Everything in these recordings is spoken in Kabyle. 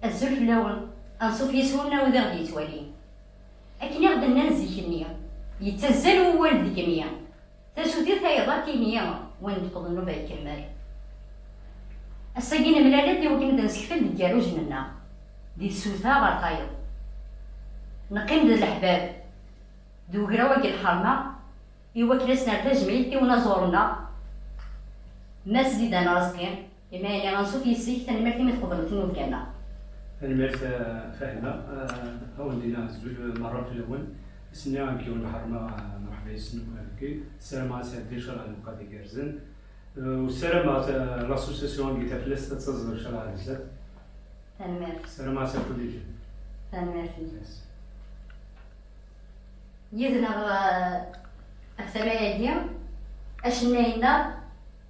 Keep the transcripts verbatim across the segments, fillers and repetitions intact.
Azul fell-awen. Ansuf yes-wen a wid i ɣ-d-yettwalin. Akken i ɣ-d-nnan zik-nni, yettazzal wawal deg-mi. Tasuti tayeḍ ad tini, win d-teqḍen nnuba ikemmel. Ass-agi nemlal-d i wakken ad nsekfel deg igerrujen-nneɣ, di tsuta ɣer tayeḍ. Neqqim d leḥbab, d ugraw-agi lḥerma, i wakken ad s-nerr tajmilt i unaẓur-nneɣ, Mass Zidane Razqi, imi ay nniɣ ansuf yes-k, tanemmirt imi tqebleḍ tinubga-nneɣ. Tanemmirt, eh, Fahima. Eh, a wen-d-iniɣ azul, eh, merra fell-awen. Ass-nni ad k-yawen lḥerma, eh, mṛeḥba yes-wen akk. Ssarameɣ ad sɛeddi ncallah lewqat igerrzen. Eh, u ssarameɣ, eh, l'association-agi taflest ad taẓ ncallah ar zdat. Tanemmirt. Ssarameɣ ad tafud iǧen. Tanemmirt. Yes. Yid-neɣ, eh, ɣef tama-agi, acennay-nneɣ,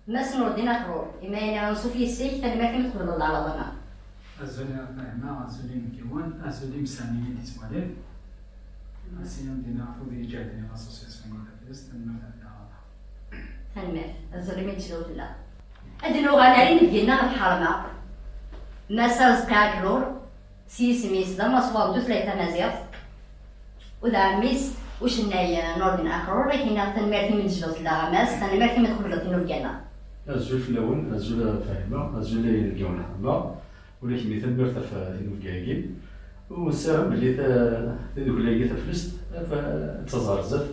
Mass Nurdin Akrur, imi ay nniɣ ansuf yes-k, tanemmirt imi tqebleḍ leɛraḍ-nneɣ. Azul a Fahima, azul i inebgiwen, azul i yimsehmiyen i d-yettwalin. Ass-a am d-iniɣ ɣef wid yeǧǧehden i l'association-nni taflest, tanemmirt ɣef leɛraḍ-a. Tanemmirt, azul imi d-tecliḍ fell-aɣ. Ad nuɣal ar inebgi-nneɣ n lḥerma, Mass Arezqi Akrur, s yisem-is d amaṣwar n tutlayt tamaziɣt, u d ɛemmi-s ucennay, eh, Nurdin Akrur, i k-nniɣ tanemmirt imi d-tecliḍ fell-aɣ a Mass, tanemmirt imi tqebleḍ tinubga-nneɣ. Azul fell-awen, azul a Fahima, azul a inebgiwen n lḥerma, ula d kemmi tanemmirt ɣef, eh, tinubga-agi, u nessaram belli ta-, tadukla-agi taflest ad, ad taẓ ar zdat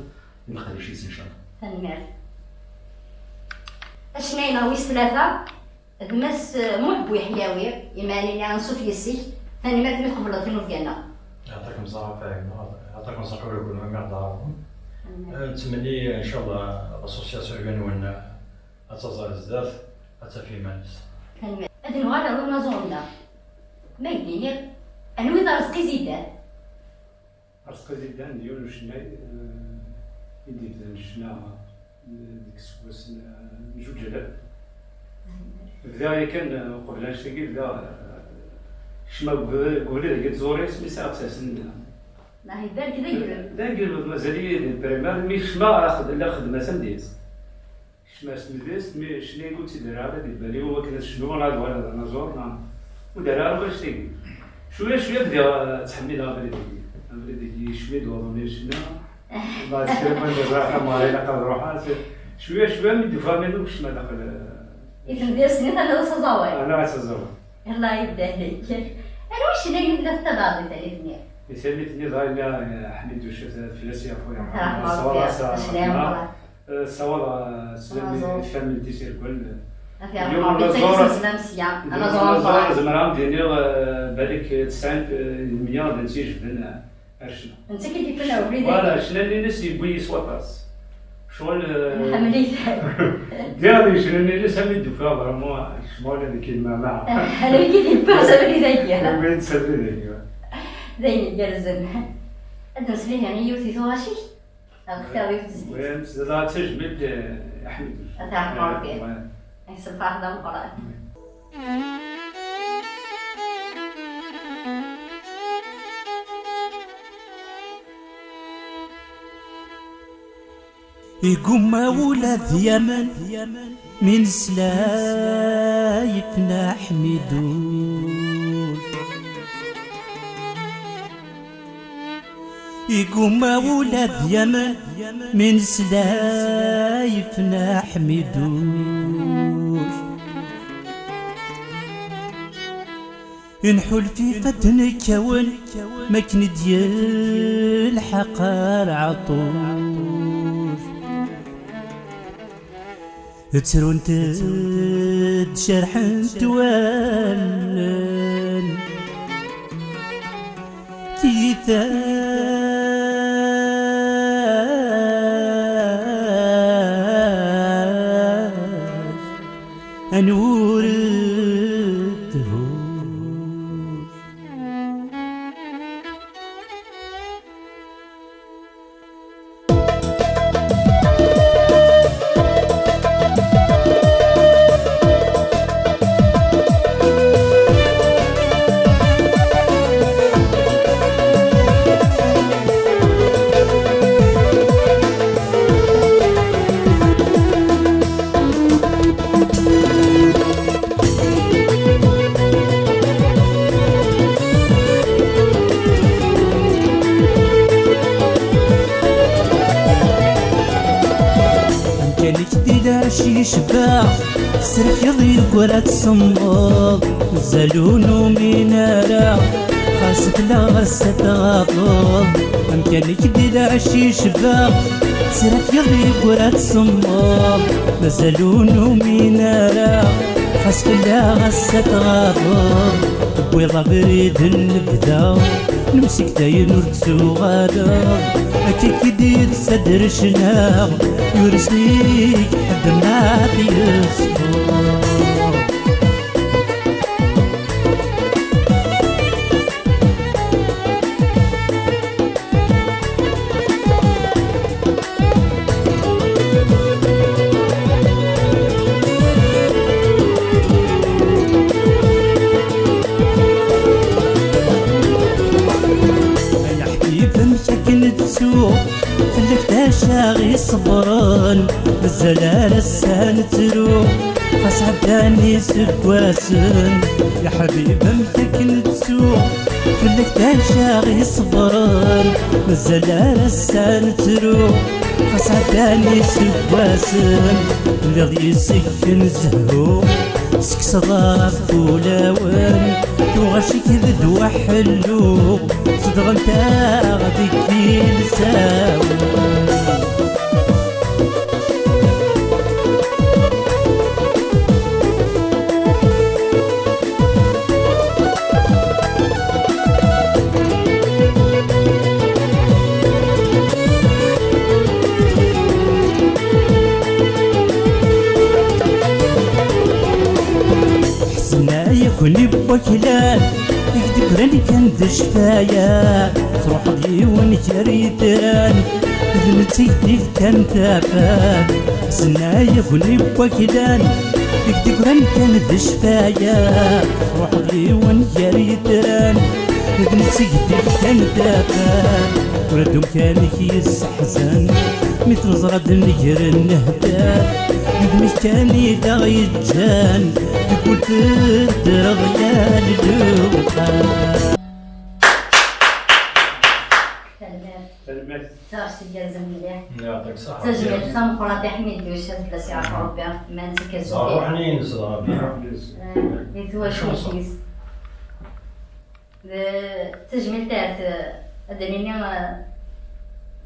i leqdic-is, incallah. Tanemmirt. Acennay-nneɣ wis tlata, d Mass Muḥ Buyeḥyawi, imi ay nniɣ ansuf yes-k, tanemmirt imi tqebleḍ tinubga-nneɣ. Yeɛṭikem ṣṣeḥḥa a Fahima, yeɛṭikem ṣṣeḥḥa ula d kenwi imi ɣ-d-tɛerḍem. Tanemmirt. Eh, nettmenni, incallah, l'association-agi-nwen ad taẓ ar zdat, ad taf iman-is. Tanemmirt. Ad nuɣal ar unaẓur-nneɣ. Ma ak-d-iniɣ, anwa i d Arezqi Zidane? Arezqi Zidane d yiwen n ucennay, eh, i d-yebdan ccna, eh, deg iseggasen, eh, n zuǧ alaf. Bdiɣ yakan, eh, uqbel annect-agi, bdiɣ, eh, kecmeɣ deg ubrid, deg ubrid deg tẓuri, asmi sɛiɣ tesɛa snin. Nah, ibarek d agrud. D agrud, mazal-iyi di primaire, mi kecmeɣ, axed-, lliɣ xeddmeɣ tamedyazt. Kecmeɣ s tmedyazt, mi ccna-agi ur tt-id-rriɣ ara di lbal-iw, akken ad cnuɣ, neɣ ad uɣaleɣ d anaẓur, neɣ ur d-rriɣ ara annect-agi. Cwiya, cwiya bdiɣ, eh, ttḥemmileɣ abrid-agi. Abrid-agi, ccna-agi, d waḍu-nni n ccna. Mbeɛd kra n wanda ẓriɣ tamara ilaq ad ruḥeɣ, cwiya, cwiya, mi d-ufiɣ iman-iw kecmeɣ daxel, eh, i tmedyazt-nni, terniḍ-as aẓawan. Rniɣ-as aẓawan. Allah yebda-k. Anwa ccna-agi tella tettabaɛeḍ di tallit-nni? Di tallit-nni dɣa yella, eh, Ḥmiduc, fell-as yeɛfu yerḥem. Yerḥem Rebbi, ssawaleɣ-as, ccna-ya meqqren. Eh, ssawaleɣ, eh, sslam i tamemt-is irkul. Ad t-yerḥem Rebbi, anaẓur, anaẓur ameqqran. Zemreɣ ad d-iniɣ, eh, balak, eh, tesɛin, eh, di lmeyya d netta i ijebden, eh, ar ccna. Netta i d-yewwin ɣer ubrid-agi. Voilà, ccna-nni-ines yewwi-yi s waṭas. Ccɣel, eh, nḥemmel-it. Ddiɣ di ccna-nni-ines armi d-ufiɣ vraiment kecmeɣ ula d akken ma, ma. Ala wigi d-yewwi s abrid-agi. Yewwi-yi s abrid-agi. D ayen igerrzen. Ad d-neslihi i yiwet i tuɣac-ik? Ad xtiṛ yiwet tezlit. Win, s-, d tajmilt, eh, Ḥmiduc. Ad t-yerḥem Rebbi. Eh, ouais. Yesselfex d ameqqran. Igumma ula d yamen mi nesla yefna Ḥmiduc. Igumma ula d yamen mi nesla yefna Ḥmiduc. Nḥulf ifadden kkawen makken i d-yelḥaq ar Ɛeṭṭuc. Ttrunt-d, cerḥent wallen tiyita anwur tebur. Cicbeɣ, tesrefyeḍ yeggura tsemmeḍ. Mazal ur numin ara, xas fell-aɣ ass-a tɣabeḍ. Amkan-ik di lɛecc icbeɣ, tesrefyeḍ yeggura tsemmeḍ. Mazal ur numin ara, xas fell-aɣ ass-a tɣabeḍ. Tewwiḍ abrid n lebda, nemsek dayen ur d-tuɣaleḍ. Akka i k-id-yettadder ccna, yursen-ik ddemɛat yeṣfur. Ay aḥbib, amek akken ttuɣ fell-ak d acu i ṣebren, mazal ar ass-a nettru, xas ɛeddan iseggasen. Ya ḥbib, amek akken ttuɣ fell-ak d acu i ṣebren, mazal ar ass-a nettru, xas ɛeddan iseggasen. Telliḍ yis-k n zzhu, tekkseḍ ɣef wulawen, tuɣac-ik d ddwa ḥellu, zedɣent-aɣ deg yilsawen. Ḥesna yakk-nni n waklan, i k-d-ggran kan d ccfaya, truḥeḍ yiwen gar yitran, d netta i k-d-ifkan tafat. Ḥesna yakk-nni n waklan, i k-d-ggran kan d ccfaya, truḥeḍ yiwen gar yitran, d netta i k-d-ifkan tafat. Tura d umkan-ik yesseḥzan, mi t-neẓra d nnger n nnehdat, d udem-ik kan i d aɣ-yeǧǧan, deg wul teddreḍ yal lewqat. Tanemmirt. Tanemmirt. Taɣect igerrzen mliḥ. Yɛeṭṭik ṣṣeḥḥa. Tajmilt tameqqrant i Ḥmiduc, ad fell-as yeɛfu Rebbi, ma nettak azul. Ẓer ruḥen-ines dɣa. Eh, di twacult-is. D tajmilt ahat, eh, ad d-nini, eh,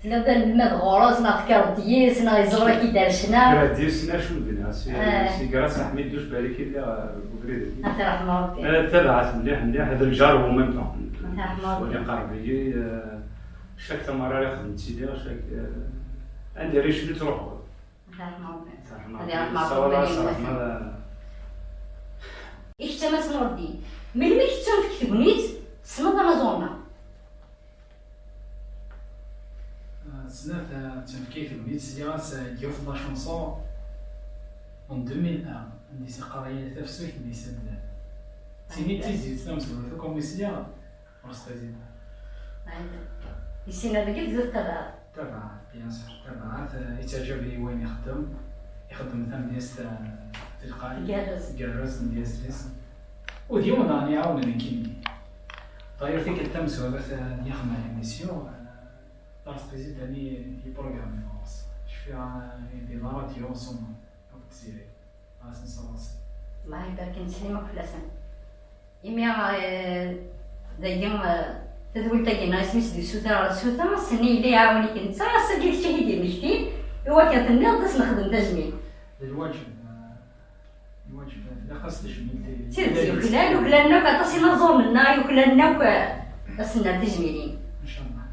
telliḍ d anelmad ɣur-s, neɣ tekkreḍ yis, neɣ yeẓra-k-id ar ccna. Tekkreḍ yis, neɣ cudden, si, eh, si grâce à Ḥmiduc, balak i lliɣ, eh, deg ubrid-agi. Ad t-iṛḥem Ṛebbi. Eh, tabaɛet mliḥ, mliḥ, d lǧar en même temps. Ad t-iṛḥem Ṛebbi. Wali qerb-iyi, eh, chaque tamara ara ixdem ttiliɣ, chaque, eh, anda ara yecnu ttruḥuɣ. Ad iṛḥem Ṛebbi. Ad iṛḥem Ṛebbi. Ad iṛḥem Ṛebbi. I kečč a Mass Nurdin, melmi i k-tettunefk tegnit tessneḍ anaẓur-nneɣ? Ah, snat, ah, tettunefk-iyi tegnit, sliɣ-as, ah, deg yiwet n la chanson en deux mille un, anda i s-yeqqar yal tafsut n yisadlan. Tini d tizit tamezwarut akk umi sliɣ. Ur s-tazin ara. Yessin ad yebdu tabaɛet. Tabaɛet, bien sûr, tabaɛet, eh, yettaǧab-iyi wayen ixeddem. Ixeddem tamedyazt, eh, telqay. Tgerrez. Tgerrez tmedyazt-is. U d yiwen daɣen iɛawnen nekkini. D'ailleurs, tikkelt tamezwarut, eh, i xedmeɣ l'émission, eh, Lars Président i, i programme ɣur-s. Cfiɣ, eh, di la radio, ṣumma, akked Tiziri. Ɣas nṣawaṣ. Allah ibarek, nettsellim akk fell-asen. Imi, eh, dagi, eh, tadwilt-agi, neɣ isem-is d usuter ɣer tsuta, ass-nni yella iɛawen-ik netta, ass-agi d kečč i d-yemmektin, i wakken tenniḍ-d ad s-nexdem tajmilt. D lwaǧeb, eh, lwaǧeb, eh, tlaq-as tejmilt i, d tidet, yuklal, uklalen akk aṭas inaẓuren-nneɣ, yuklalen akk, eh, ad s-nerr tijmilin. Incallah.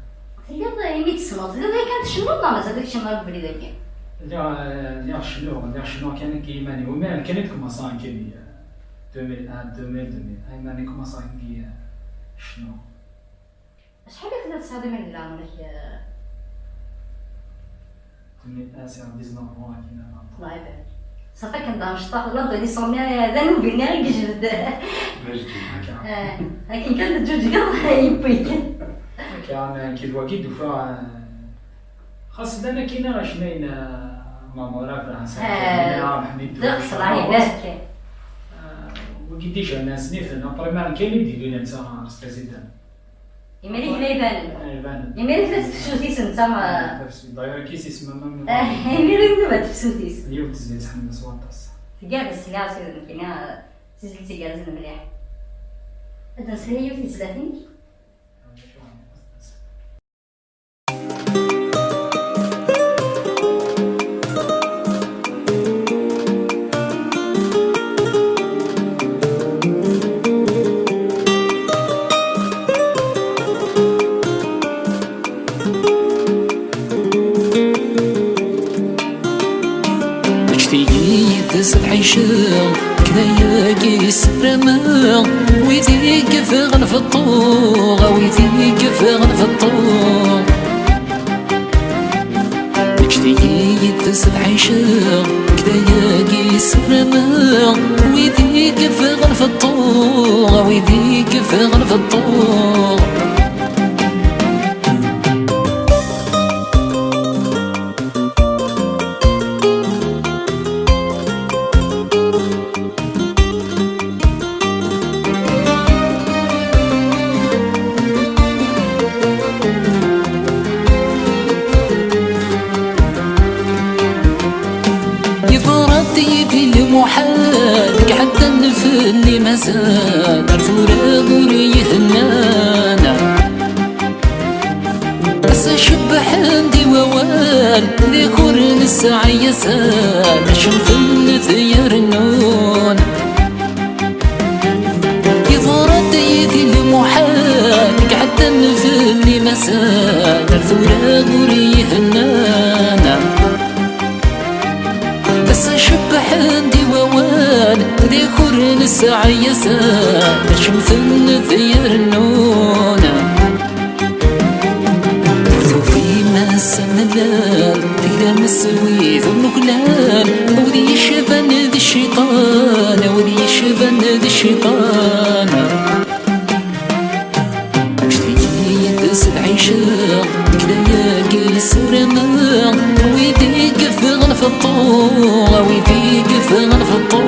Telliḍ, eh, imi tessneḍ, telliḍ yakan tcennuḍ neɣ mazal ur tekcimeḍ ara deg ubrid-agi? Lliɣ, eh, lliɣ cennuɣ, lliɣ cennuɣ kan akka i yiman-iw. Imi kan i d-kmaṣaɣ nekkini, eh, deux mille un, deux mille, deux mille un, imi kan i kmaṣaɣ nekkini, eh, cennuɣ. Acḥal i telliḍ tesɛiḍ iman di leɛmer-ik, eh? Deux mille un, sɛiɣ dix-neuf ans, akkin, ah, vingt ans. Allah ibarek. Ṣafi akken d amecṭaḥ, la doni sonni, eh, d anubi-nni i yejbed. D ajeǧǧig. Akka. Eh, akken kan teǧǧuǧgeḍ, yewwi-k. Akka, nekk d wagi d-ufiɣ, eh, xas llan akkin iɣacnayen, eh, Maɛmer Abraham, Saɛid Ǧamil, Ḥmidu, d iqeṣṣer, Ḥmidu, ibarek. Eh, wigi déjà nnan-asen-iten, après ma kan i d-ilin netta ɣer-s tazidan. Imir-ik la ibanen. Ibanen. Imir-ik la tefsut-is netta. Ah, tafsut. D'ailleurs, kis isem-, ah, imir-ik la tefsut-is. Yiwet tezlit ḥemmel s waṭas. Tgerrez sliɣ s nekkini, ah, tizlit igerrzen mliḥ. Ad d-nesli yiwet tezlatin-ik? Ǧǧet-iyi yid-s ad ḥiceɣ, kra-agi ssarameɣ, wid i yeffɣen beṭṭu, a wid i yeffɣen beṭṭu. Ǧǧet-iyi yid-s ad ḥiceɣ, kra-agi ssarameɣ, wid i yeffɣen beṭṭu, a wid i yeffɣen beṭṭu. Yeḍra-d yid-i lmuḥal, deg ḥedd fell-i mazal, ar tura ur yi-hennan. Ass-a cebbḥen-d i wawal, d akur nesɛi azal, acemten d yerennun. Yeḍra-d yid-i lmuḥal, deg ḥedd fell-i mazal, ar tura ur yi-hennan. Ass-a cebbḥen-d i wawal, d akur nesɛi azal, acemten d yerennun. Tufi-m ass amellal, tira-m s wid ur nuklal, a wid yecban d cciṭan, a wid yecban d cciṭan. Ǧǧet-iyi yid-s ad ḥiceɣ, deg layagi ssarameɣ, wid i yeffɣen beṭṭu, a wid i yeffɣen beṭṭu.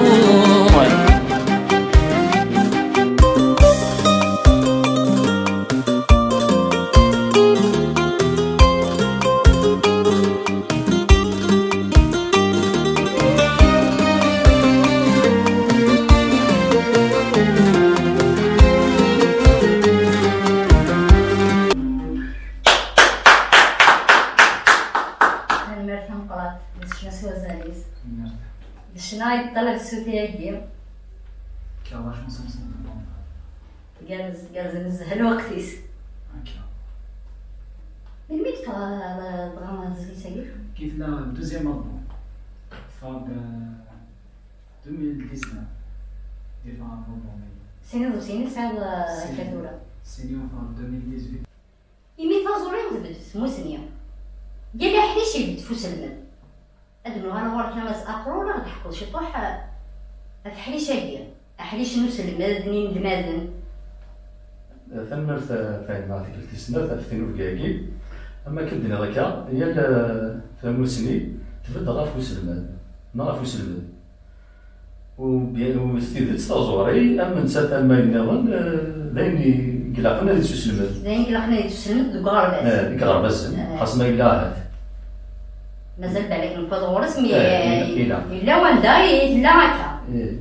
Tanemmirt tameqqrant, d ccna s wazal-is. Tanemmirt. D ccna i yeṭṭalab ssut-agi. Kkaɣ la chanson s Tgerrez, tgerrez nezzeh lweqt-is. Akka. Melmi i teffeɣ, euh, dɣa tezlit-agi? Kif la deuxième album. Teffeɣ-d, euh, deux mille dix-neuf. Différents albums. Sin iḍebsiyen i tesɛiḍ, euh, akka tura? Sin-agi teffeɣ-d deux mille dix-huit. Imi taẓuri tbedd f tmusni. Yal aḥric ibedd f uselmed. Ad nuɣal ɣur-k a Mass Aqrur, ad ɣ-d-tḥekkeḍ ciṭuḥ, eh, ɣef uḥric-agi, aḥric n uselmed, n yinelmaden. Tanemmirt, eh, Fahima, tikkelt tis snat ɣef tinuga-agi. Am akken d-nniɣ akka, yal, eh, tamusni tbedd ɣef uselmad, neɣ ɣef uselmed. U bya-, u s tidet taẓuri, am nettat am wayen nniḍen, eh, d ayen i ilaqen ad yettuselmed. D ayen ilaqen ad yettuselmed deg uɣerbaz. Eh, deg iɣerbazen, eh, xas ma yella ahat. Mazal balak newweḍ ɣur-s, mi, eh, yella, yella wanda i tella akka. Eh.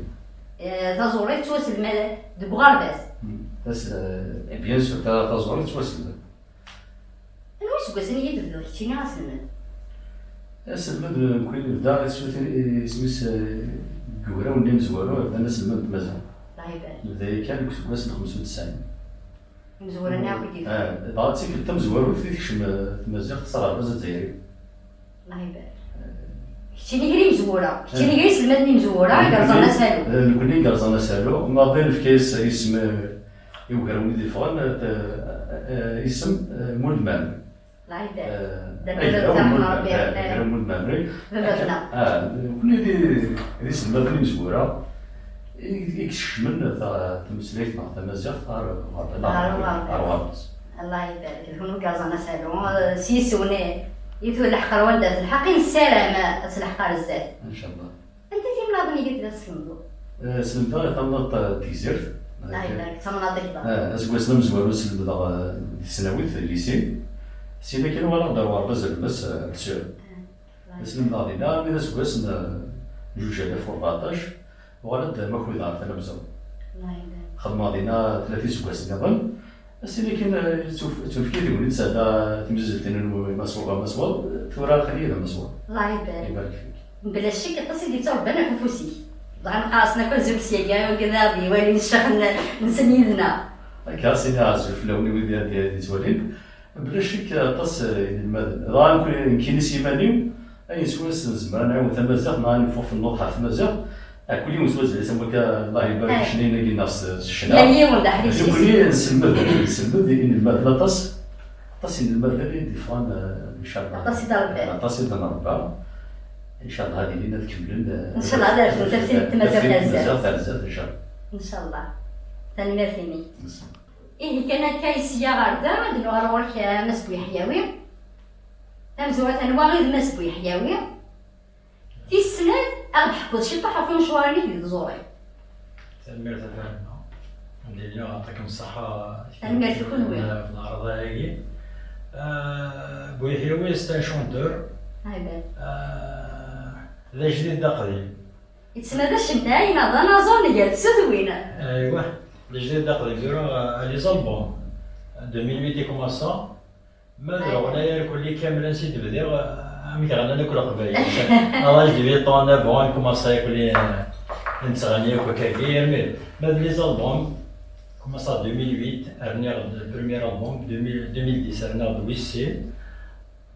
Eh, taẓuri tettwaselmed deg uɣerbaz. Hmm. Tas-, eh, bien sûr, ta-, taẓuri tettwaselmed. Anwa iseggasen i yi-tebduḍ keččini aselmed? Aselmed, eh, nekkini nebda isem-is, eh, deg ugraw-nni amezwaru, bdan aselmed n tmaziɣt. Allah ibarik. Nebda yakan deg useggas n xemsa u tesɛin. Imezwura-nni akk i d-yeffɣen. Eh, dɣa d tikkelt tamezwarut i tekcem, eh, tmaziɣt s aɣerbaz azzayri. Allah ibarik. Eh. Keččini gar imezwura, keččini gar iselmaden imezwura, eh, gerẓan asalu. Eh, nekkni gerẓan asalu, maḍi nefka-yas isem, eh, i ugraw-nni d-yeffɣen, eh, eh, isem, eh, Muled Mɛemmri. Lɛibad. Eh, d agraw Muled Mɛemmri, eh, agraw Muled Mɛemmri. Baba-tneɣ. Ah, nekkni d, d iselmaden imezwura i, i yeskecmen ta-, tameslayt neɣ tamaziɣt ɣer, ɣer, ɣer uɣerbaz. Allah ibarik. D kunwi i yerẓan asalu, eh, s yiswen i, i tulḥeq ar wanda telḥeq, i nessaram ad telḥeq ar zdat. Incallah. Anta timnaḍin i tella teslemdeḍ? Eh, slemdeɣ i tamnaḍt, eh, n Tegzirt, Azeggas-nni amezwaru slemdeɣ, eh, di tesnawit, di lycée. Syin akin uɣaleɣ-d ar uɣerbaz Lmes, eh, Lsur. Slemdeɣ dinna armi d aseggas n, eh, zuǧ alaf u rbeɛṭac, uɣaleɣ-d Makuda ar Tala Mezrut. Xedmeɣ dinna tlata iseggasen nniḍen. Syin akin, eh, yettuf-, yettunefk-iyi deg-wen i tesɛedda timzizzelt-inu n umaswaḍ, tura aql-iyi d amaswaḍ. Allah ibarek. Ibarek fik. Mebla ccek, aṭas i d-yettṛebban ɣef ufus-ik. Dɣa neqqar-asen akk azul syagi, wagi d aɣ-d-iwalin ccix-nsen yid-neɣ. Akka, ad s-iniɣ azul fell-awen i wid i d-yettwalin. Mebla ccek, aṭas, eh, inelmaden. Dɣa nekk-, nekkini s yiman-iw, ayen swayes nezmer ad nɛiwen tamaziɣt neɣ ad neffeɣ f nnuḍ ɣef tmaziɣt, akk yiwen s wazal-is, am wakka, Allah ibarek, ccna-agi-nneɣ s, s ccna. Yal yiwen d aḥric-is. Nekkni nselmed, nselmed i inelmaden aṭas, aṭas n yinelmaden i d-yeffɣen, eh, ncallah. Aṭas i d-nrebba. Aṭas i d-nrebba. Ncallah ad ilin ad kemmlen, eh, ncallah ad rfun taftilt n tmaziɣt ar zdat. Tmaziɣt ar zdat, ncallah. Ncallah. Tanemmirt-inek. Ihi kan akka, i sya ɣer da, ad nuɣal ɣur-k, a Mass Buyeḥyawi. Tamezwarut, anwa i d Mass Buyeḥyawi? Tis snat, ad aɣ-d-teḥkuḍ ciṭuḥ ɣef umecwar-inek di tẓuri. Tanemmirt a Fatima. Alhamdulillah, yeɛṭikem ṣṣeḥḥa. Tanemmirt i kunwi. Ɣef lɛerḍa-agi. Ah, Buyeḥyawi, c'est un chanteur. Ah, d ajdid d aqdim. Yettma d acennay neɣ d anaẓur gar tsudwin? Aywa, d ajdid d aqdim tura, ah, les albums. Deux mille huit i kumaṣṣa. Ma d leɣnaya irkelli kamel ansi d-bdiɣ, amek ɣennan akk Leqbayel. À l'âge de huit ans, neuf ans, i kumaṣṣa irkelli, eh, nettɣenni akk akkagi, armi ma d les albums, kumaṣṣa deux mille huit, rniɣ-d le premier album, deux mille, deux mille dix, rniɣ-d wis sin,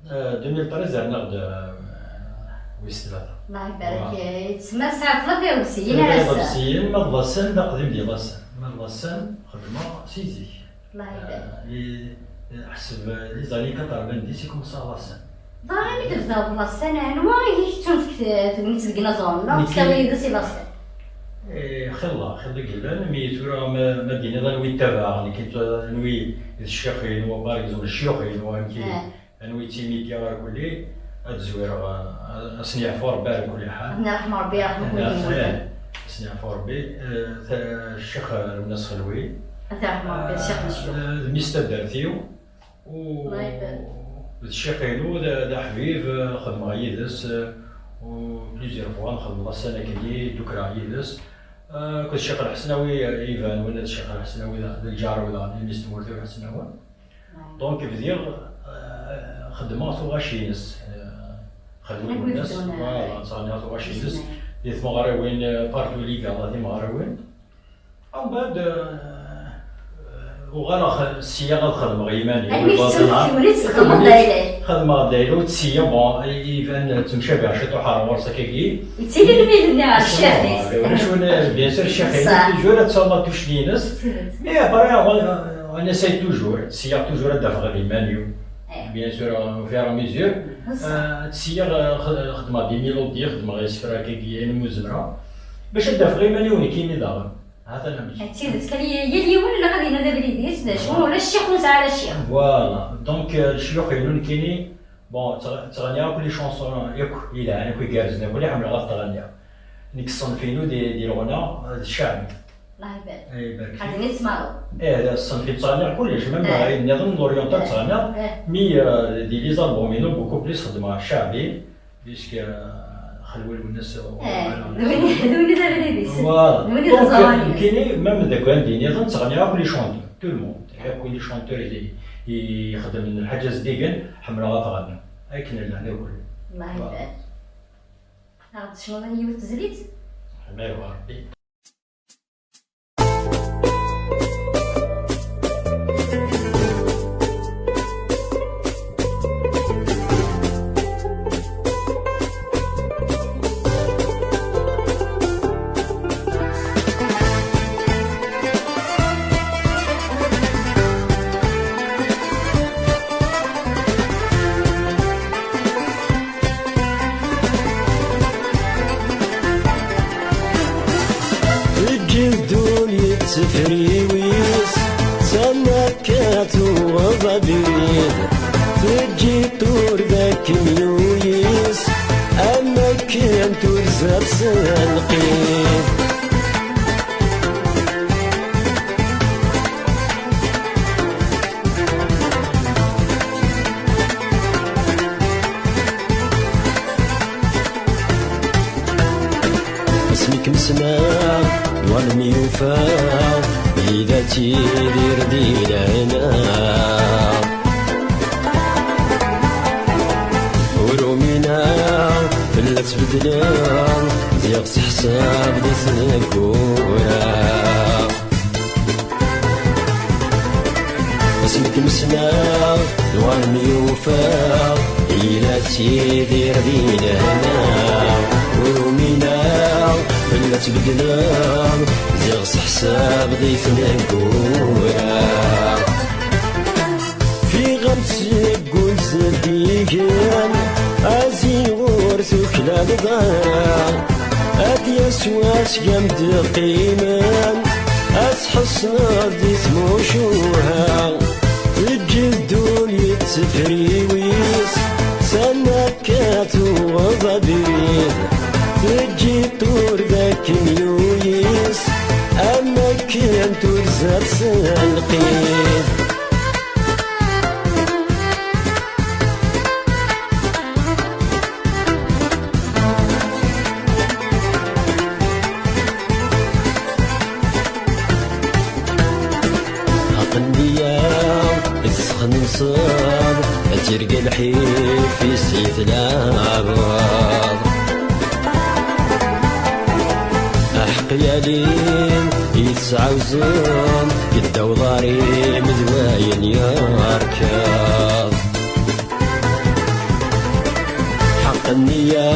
eh, deux mille treize, rniɣ-d, eh, wis tlata. Allah ibarek. Voilà. Yettma tesɛa tlata iḍebsiyen ar ass-a. Tlata iḍebsiyen, ma d lassen, d aqdim di lassen. Ma d lassen, xedmeɣ si zik. Allah ibarek. Eh, les, eh, ḥseb, eh, les années quatre-vingt-dix i kumaṣṣa lassen. Dɣa imi d-tebdaḍ lassen, anwa i k-tettunefk t-, tegnit deg inaẓuren, neɣ tettawi yid-s i lassen? Eh, xilla, xilla i yellan, mi tura ma, ma d-tiniḍ anwi ttabaɛeɣ, nekk anwi d ccix-inu, par exemple, ccix-inu, amek i, anwi i ttimitiɣ ar kulli, ad zwireɣ, eh, ad sen-yeɛfu Rebbi ar kulli ḥal. Ad ten-yerḥem Rebbi, yerḥem kulli yemmuten. Eh, ad sen-yeɛfu Rebbi, eh, ta-, ccix Lwennas Xelwi. Ad t-yerḥem Rebbi, ccix n ccix. Eh, d mmi-s taddart-iw. U-, d ccix-inu, d, d aḥbib, eh, xedmeɣ yid-s, eh, u plusieurs fois nxeddem lassen akkenni, ddukreɣ yid-s. Eh, akked Ccix Lḥesnawi, eh, iban win d Ccix Lḥesnawi, d, d lǧar-iw daɣen, yelli-s n tmurt-iw Lḥesnawi. Donc, bdiɣ, eh, xeddmeɣ tuɣac-ines, eh, xedmeɣ, voilà, ttɣenniɣ tuɣac-ines di tmeɣriwin, eh, partout, les galas, timeɣriwin. Umbeɛd, eh, uɣaleɣ sya ad xedmeɣ i yiman-iw. Almi tettun tewrit, txedmeḍ d ayla-k. Xedmeɣ d ayla-w, d sya, bon, iban ttemcabiɣ ciṭuḥ ar ɣur-s akkagi. Yettili lmil-nni ɣer ccix-is. Ulac win, bien sûr, ccix-inu, toujours ad tawiḍ tuccḍa-ines. Mais après, on, on essaye toujours, sya toujours ad d-afeɣ d iman-iw. Bien sûr, au fur et à mesure. Eh, sya, eh, xed-, xedmeɣ des mélodies, xedmeɣ isefra akkagi, ayen umi zemreɣ. Bac ad d-afeɣ iman-iw nekkini daɣen. Ha-t-an amek. D tidet, kan y-, yal yiwen ilaq ad yenna d abrid-is, d acu, ula ccix ur nesɛi ara ccix. Voilà. Donc, euh, lecyux-inu nekkini, bon, ttɣ-, ttɣenniɣ akk les chansons, akk yelhan, akk igerrzen, akk ḥemmleɣ ad t-ɣenniɣ. Nekk ṣṣenf-inu di, di leɣna, euh, d cceɛbi. Allah ibarek. Ay, ibarek. Ad ini tesmareḍ. Eh, d ṣṣenf i ttɣenniɣ kullec, même ayen nniḍen n l'oriental ttɣenniɣ, mi, euh, di les albums-inu, beaucoup plus xeddmeɣ cceɛbi. Puisque, euh, Xelwi Lwennas, eh, d win, d win i d abrid-is. Voilà. D win i d aẓawan-ines. Donc, nekkini, même deg wandi nniḍen, ttɣenniɣ akk les chanteurs, tout le monde. Akk les chanteurs i, i ixeddmen lḥaǧa zeddigen, ḥemmleɣ ad ɣenniɣ. Akken llan akk. Allah ibarek. Ad ɣ-d-tecnuḍ yiwet tezlit? Ḥemmleɣ Rebbi. Teǧǧi ddunit tefriwis, d tamekka tuɣeḍ abrid. Teǧǧi turda kemyuyis, am akken turza s lqid. Kem-sneɣ, war myufa, yella ttidir di lehna. Ur umineɣ, tella tbeddleḍ, ziɣ seḥsab di tneggura. Asmi kem-sneɣ, war myufa, yella ttidir di lehna. Ur umineɣ, tella tbeddleḍ, ziɣ seḥsab di tneggura. Fiɣ-am seg wul zeddigen, aziɣur tuklaleḍ ara. Ad d-yas wass gam d-qqimen, ad tḥessneḍ di tmucuha. Teǧǧi ddunit tefriwis, sana akka tuɣeḍ abrid. Teǧǧi ṭur d akken yuyis, am akken turza s lqid. Aqenniya, issexnenṣeḍ, ad tirga lḥif-is i tlabeḍ. Aḥeqq yalin i tesɛawzem, yedda uḍar-im d wayen yerkeḍ. Ḥeqq nniya,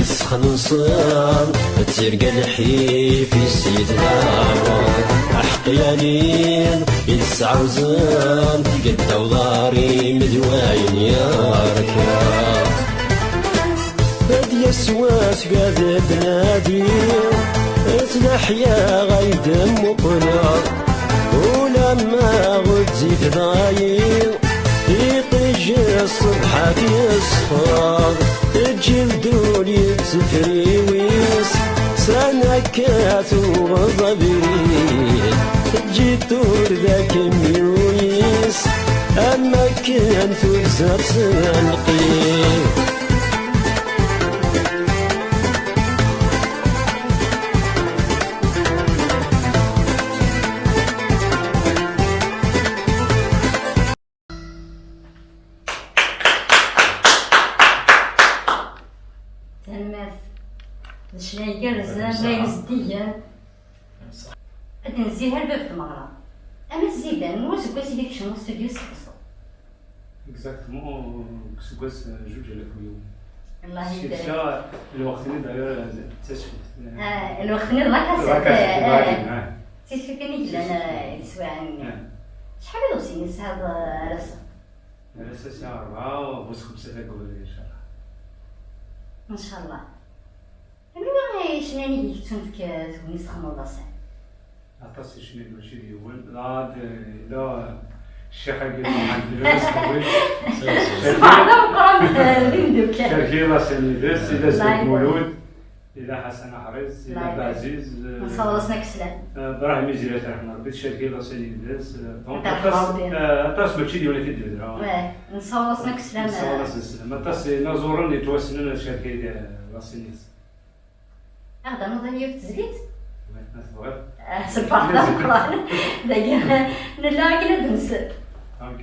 issexnenṣen, d tirga lḥif-is yedlaɣen. Aḥeqq yalin i tesɛawzem, gedda uḍar-im d wayen yerkeḍ. Ad yas wass gad d-nadi, s leḥya ay d-mmuqleɣ. Ulamma ɣezzif dayi, iṭij ṣṣbeḥ ad yesfeḍ. Teǧǧi ldul yettefriwis, sana akka tuɣeḍ abrid. Teǧǧi ṭur d akemyuyis, am akken tuzaḍ s lqid. Tanemmirt. D ccna igerrzen, d ayen zeddigen. Ad d-nezzi ar bab tmeɣra. Ama Zidan, anwa aseggas i d-ikecmen studio s teɣsert? Exactement, deg useggas, eh, zuǧ alaf u yiwen. Allah ibarek. Lweqt-nni d'ailleurs, eh, d tasfift. Ah, lweqt-nni d la cassette, la cassette, eh, eh. D tisfifin i yellan, eh, di teswiɛin-nni. Ah. Acḥal iḍebsiyen i tesɛiḍ, eh, ar ass-a? Ar ass-a sɛiɣ rebɛa, bu xemsa deg ubrid, incallah. Incallah. Anwa i yecnan i d-yettun deg tegnit txedmeḍ laṣel? Aṭas i cnan, mačči d yiwen. Ad, yella ccix-agi Muḥend Lbas Ṭwil. Ṣṣbeḥ d ameqqran, eh, d imdukal. Cerki laṣel-nni deg-s, yella Zedek Mulud, yella Ḥasan Aḥriz, yella Beɛziz, eh, nessaweḍ-asen akk sslam. Eh, Brahim Izri, ad t-yerḥem Rebbi, tcerki laṣel-nni deg-s, eh, donc, aṭas, eh, aṭas, mačči d yiwen i t-id-yedra. Nessaweḍ-asen akk sslam. Nessaweḍ-asen sslam. Aṭas n inaẓuren yettwassnen ad cerken, eh, laṣel-nni. Ad aɣ-d-taruḍ yiwet n tezlit? Ma tebɣiḍ. Ah, ṣṣbeḥ d ameqqran. Dagi, nella akken ad nsel. Ok.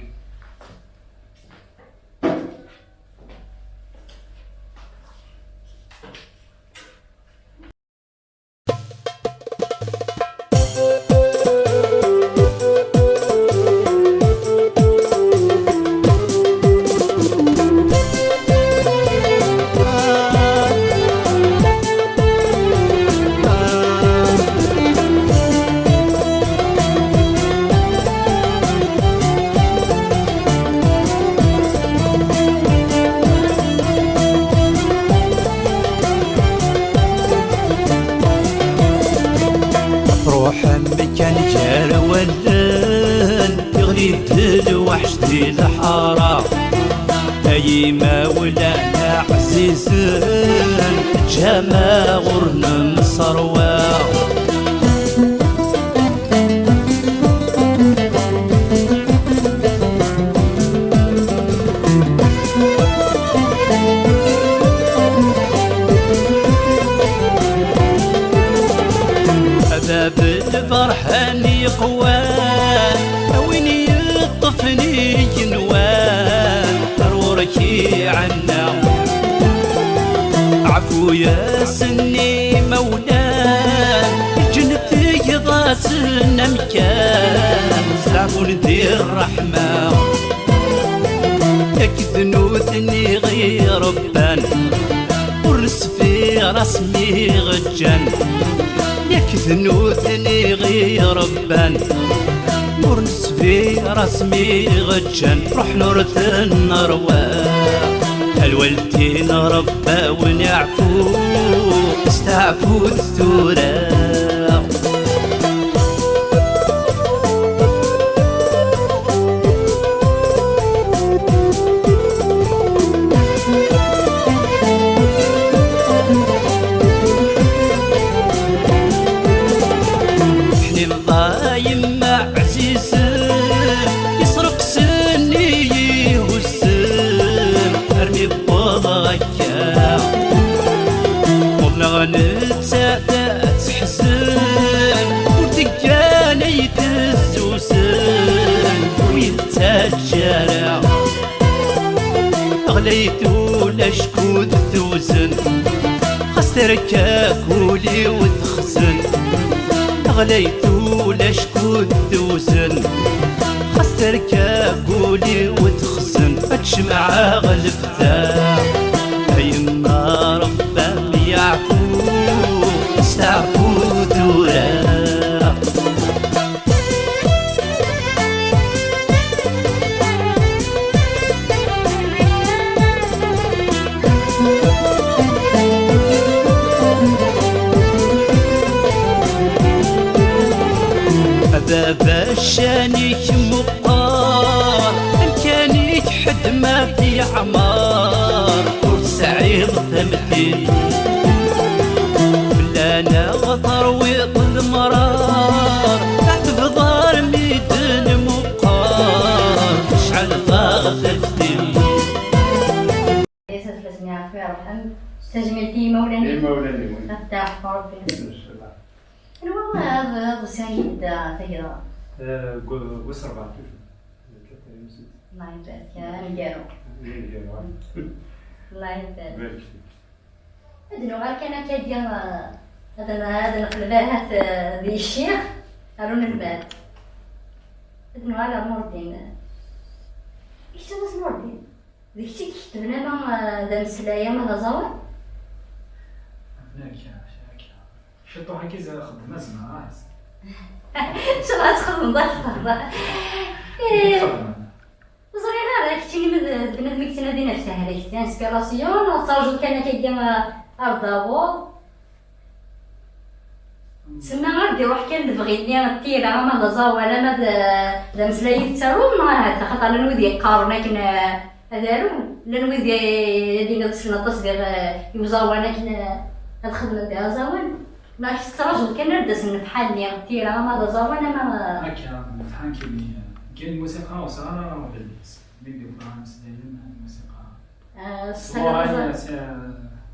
Truḥem kan gar wallen, iɣli-d lweḥc di lḥara. Ay imawlan ɛzizen, teǧǧam-aɣ ur nemserwa. Bab lferḥ n yiqwan, a win yeṭṭfen igenwan, ar ɣur-k iɛenna. Ɛfu-yasen imawlan, lǧennet tgiḍ-asen amkan, steɛfun di ṛṛeḥma. Yak d nutni i ɣ-iṛebban, ur nesfir asmi ɣ-ǧǧan. Yak d nutni i ɣ-iṛebban, ur nesfir asmi ɣ-ǧǧan. Ruḥen ur ten-nerwa, a lwaldin ṛebbawen iɛfu, steɛfut tura. Ḥnin ḍa yemma ɛzizen, isreqsen i yihussen, armi wweḍ akka. Ur neɣ nettat ad teḥzen, ur teggan ay tezzuzen, ur yettaǧǧa ara. Ɣlayet ulac kud tewzen, xas terka ul-iw texzen. Ɣlayet ulac kud tewzen, xas terka ul-iw texzen. Ad tcemɛeɣ lebda, a yemma Ṛebbi yeɛfu, steɛfu tura. A baba, ccan-ik meqqer, amkan-ik ḥedd ma t-yeɛmer, ur tesɛiḍ tamdint. Fell-aneɣ terwiḍ lemrar, teɛtbeḍ armi d-nmuqqer, acḥal d aɣ-taftilt. Yes, ad fell-asen yeɛfu yerḥem. Tajmilt i yimawlan-ik. Imawlan-iw. Ad teɛfu Rebbi. Inchallah. Anwa ad, ad ḍsiɣ yid-d taggara? Eh, gu-, wis rebɛa. Allah ibarek, aneggaru. Aneggaru, ah. Allah ibarek. Ibarek fik. Ad nuɣal kan akka-agi, eh, ad n-, ad neqleb ahat, eh, di ccix, ar unelmad. Ad nuɣal ar Nurdin. Isem-is Nurdin. D kečč i iketben ama, eh, d ameslay ama d aẓawan? Akka, akka. Ciṭuḥ-agi xeddem azemar. Ncallah ad txedmeḍ akteṛ. Ih. Ur ẓriɣ ara, keččini ma d, d bnadem i yettnadin ɣef tehregt, inspiration, neɣ tettṛajuḍ kan akka-agi, eh, ar d-taweḍ? Semma ar d-iruḥ kan lebɣi-nni, d tira, ama d aẓawan, ama d, d ameslay i tettaruḍ, neɣ ahat axaṭer llan wid yeqqaren akken, eh, ad arun, llan wid i, i d-iniḍ ssnen aṭas diɣ, eh, i uẓawan akken, eh, ad xedmen diɣ aẓawan, neɣ tettrajuḍ kan ar d-asen lefḥal-nni, d tira, ama d aẓawan, ama, eh, akka, lefḥal-nni, kan lmusiqa ur sɛiɣ ara bellis, mi d-yufa s dayem lmusiqa. Ah, ṣṣbuṛ-agi,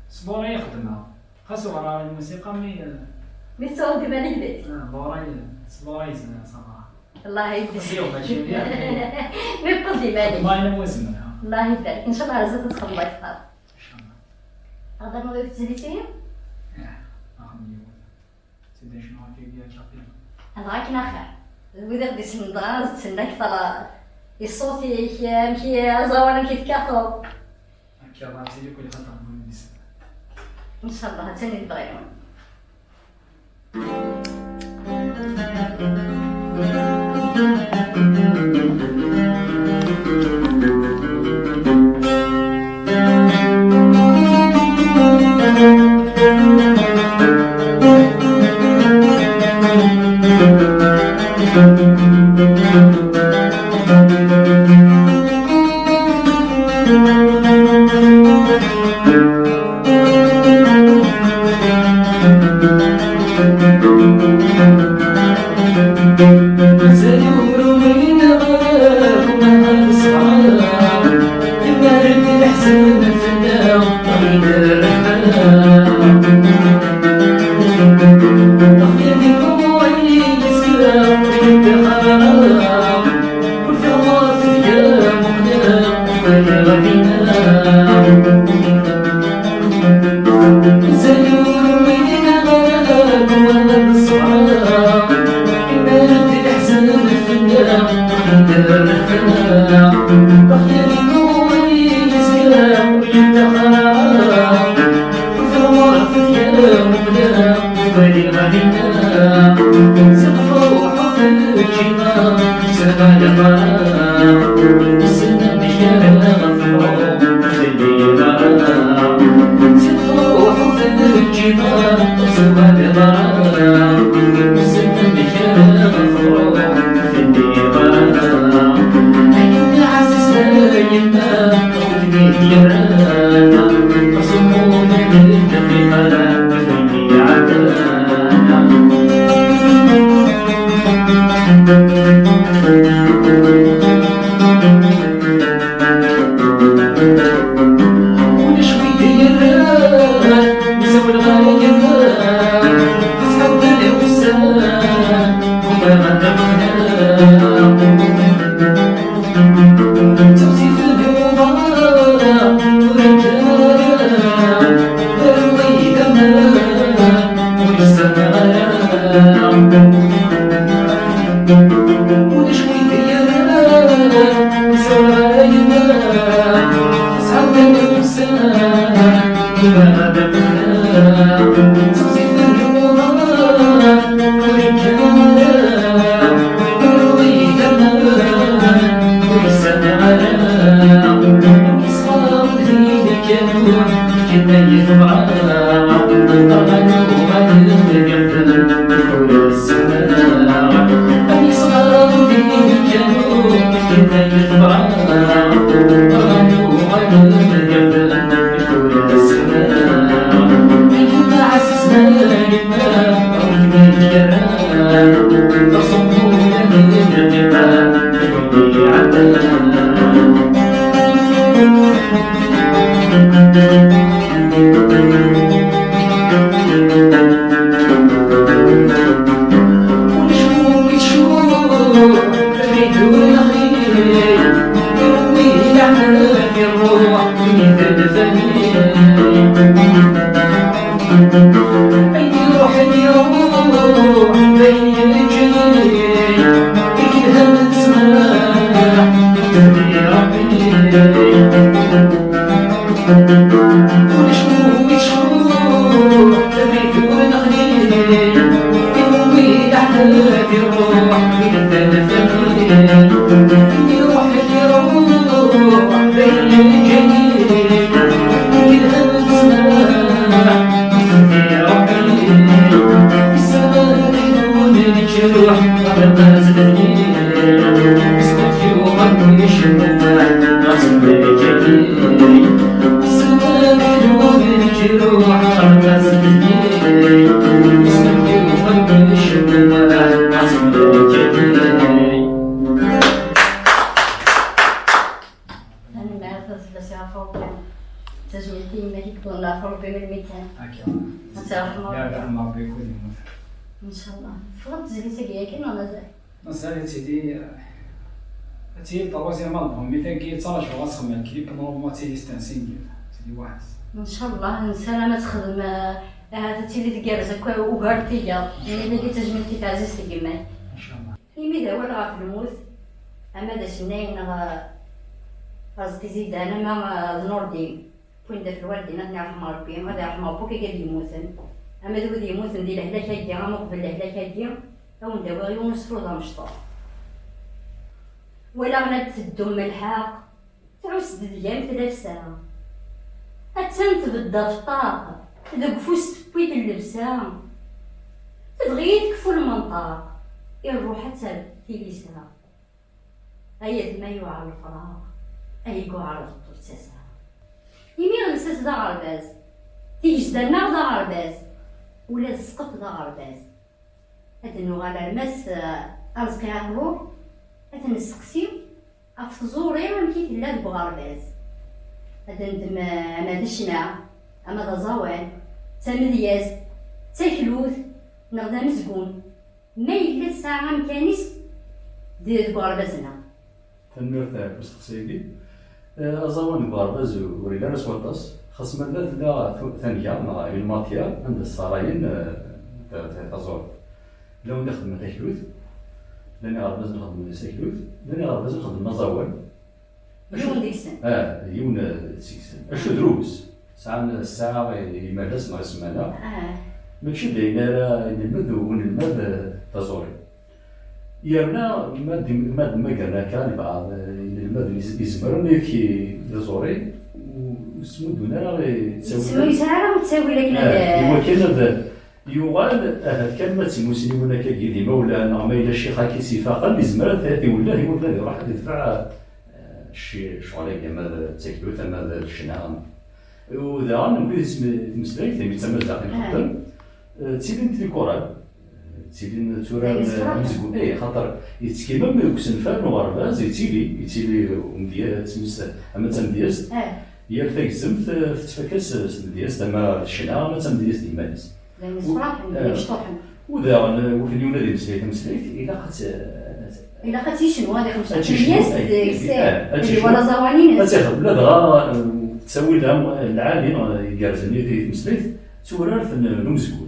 ṣṣbuṛ-agi xedmeɣ. Xas ur ɣriɣ ara lmusiqa, mi, mi tettɛuddim alegdis. Ah, Laura, s Laura yezmer, ça va. Allah ibarek. Xas yuɣ mačči mliḥ, mi, mi yeqqel-d iman-is. Xedmeɣ ayen umi zemreɣ. Allah ibarek. Ncallah ar zdat ad txedmeḍ akteṛ. Ncallah. Ad ternuḍ yiwet tezlit-ihi? Ih, ad xedmeɣ yiwet. Tedda cnu akka i capella. Dɣa akken axir. D wid i ɣ-d-isellen dɣa ad ttellen akteṛ i ṣṣut-ik, amek i aẓawan, amek i tekkateḍ. Akka, dɣa tili kul xaṭer n wid i d-isellen. Ncallah, attan i lebɣi-nwen. Wala d ṣṣber, imal-d leḥzen fell-aɣ, ḥedd ar nexdem, axir nnuɣ yezga ur yettaxer. Tamurt tga umla, wali ɣadina, ziɣ truḥ ur teǧǧi. Tanemmirt fell-as ɣef Ṛebbi. Tajmilt i yemma-k i yeṭṭlen ɣef Ṛebbi melmi kan. Akka. Ad tt-iṛḥem Ṛebbi. Iṛḥem Ṛebbi kul yemmut. Ncallah. Teffeɣ-d tezlit-agi yakan neɣ mazal? Mazal ad tili, ad tili troisième album, mi tagi ttṛajuɣ ad sxedmeɣ clip, normalement ad tili c'est un single. Tili waḥed. Ncallah, nessaram ad texdem, eh, ahat ad tili tgerrez akk ugar n tiyaḍ. Imi dagi tajmilt i teɛzizt n yemma-k. Ncallah. Imi d awal ɣef lmut, ama d acennayen neɣ Arezqi Zidane, ama d Nurdin, wwin-d ɣef lwaldin, ad ten-iṛḥem Ṛebbi, ad iṛḥem Ṛebbi akk igad yemmuten, ama d wid yemmuten di lehlak-agi, ama uqbel lehlak-agi, ad wen-d-awiɣ yiwen usefru d amecṭuḥ. Walaɣ la d-teddum lḥeqq, tɛuss-d deg-m tlafsa. Attan tbedd ɣef ṭṭaq, deg ufus tewwi-d llebsa. Tebɣi ad tekfu lmenṭaq, i ṛṛuḥ ad terr tilisa. Ay atma yuɛer lefraq, ay yuɛer beṭṭu d tasa. Imi lsas d aɣerbaz, tigejda-nneɣ d aɣerbaz, ula d ssqef d aɣerbaz. Ad nuɣal ar Mass, eh, Arezqi Ɛaqluɣ, ad t-nesteqsi ɣef tẓuri amek i tella deg uɣerbaz. Ad d-neddem, eh, ama d ccna, ama d aẓawan, d tamedyazt, d taklut, neɣ d amezgun. Ma yella tesɛa amkan-is d-, deg uɣerbaz-nneɣ. Tanemmirt ɣef usteqsi-agi. Eh, aẓawan deg uɣerbaz ur yelli ara s waṭas, xas ma tella tu-, tanga neɣ une matière anda ssaɣayen, eh, ta- ta- taẓuri. Llan wid ixeddmen taklut, llan iɣerbazen ixeddmen taklut, llan iɣerbazen ixeddmen aẓawan. Yiwen deg-sen. Ah, yiwen, eh, seg-sen. Acu drus. Sɛan ssaɛa i imalas neɣ i ssmana. Ah. Mačči d ayen ara nelmed unelmad, eh, taẓuri. Yerna ma d-, ma d-mmagren akka lebɛaḍ, eh, inelmaden iz-, izemren ad yefk i taẓuri, u-, ur smuddun ara i ttawil. Ur yesɛi ara ttawil akken ad, eh, iwakken ad yuɣal, ahat kan ma d timusniwin akkagi d imawlan, neɣ ma yella ccix akka i s-ifaqen, izmer ad t-iwelleh iwakken ad iruḥ ad idfeɛ, eh, cci-, ccɣel-agi, ama d taklut, ama d ccna. U daɣen, nekkni di tmeslayt, imi d tamaziɣt i nxeddem, eh, ttilint les chorales. Ttilin tturaren amezgun. Eh, xaṭer yettekki même deg usenfar n uɣerbaz, yettili, yettili umedyaz, ama d tamedyazt. Yal tagzemt, eh, tettfak-as s tmedyazt, ama d ccna, ama d tamedyazt d iman-is. D ayen yessefraḥen, d ayen yecṭuḥen. U daɣen, eh, wakken yiwen ad imeslay tameslayt, ilaq ad t-, ilaq ad tt-yecnu, ad ixdem ad tt-yecnu, tamedyazt, eh, deg-s, eh, ad tt-yecnu, ad iwala aẓawan-ines. Ad tt-ixdem, ladɣa, eh, ttawil am, eh, lɛali, eh, igerrzen i, i tmeslayt, d turart n, n umezgun.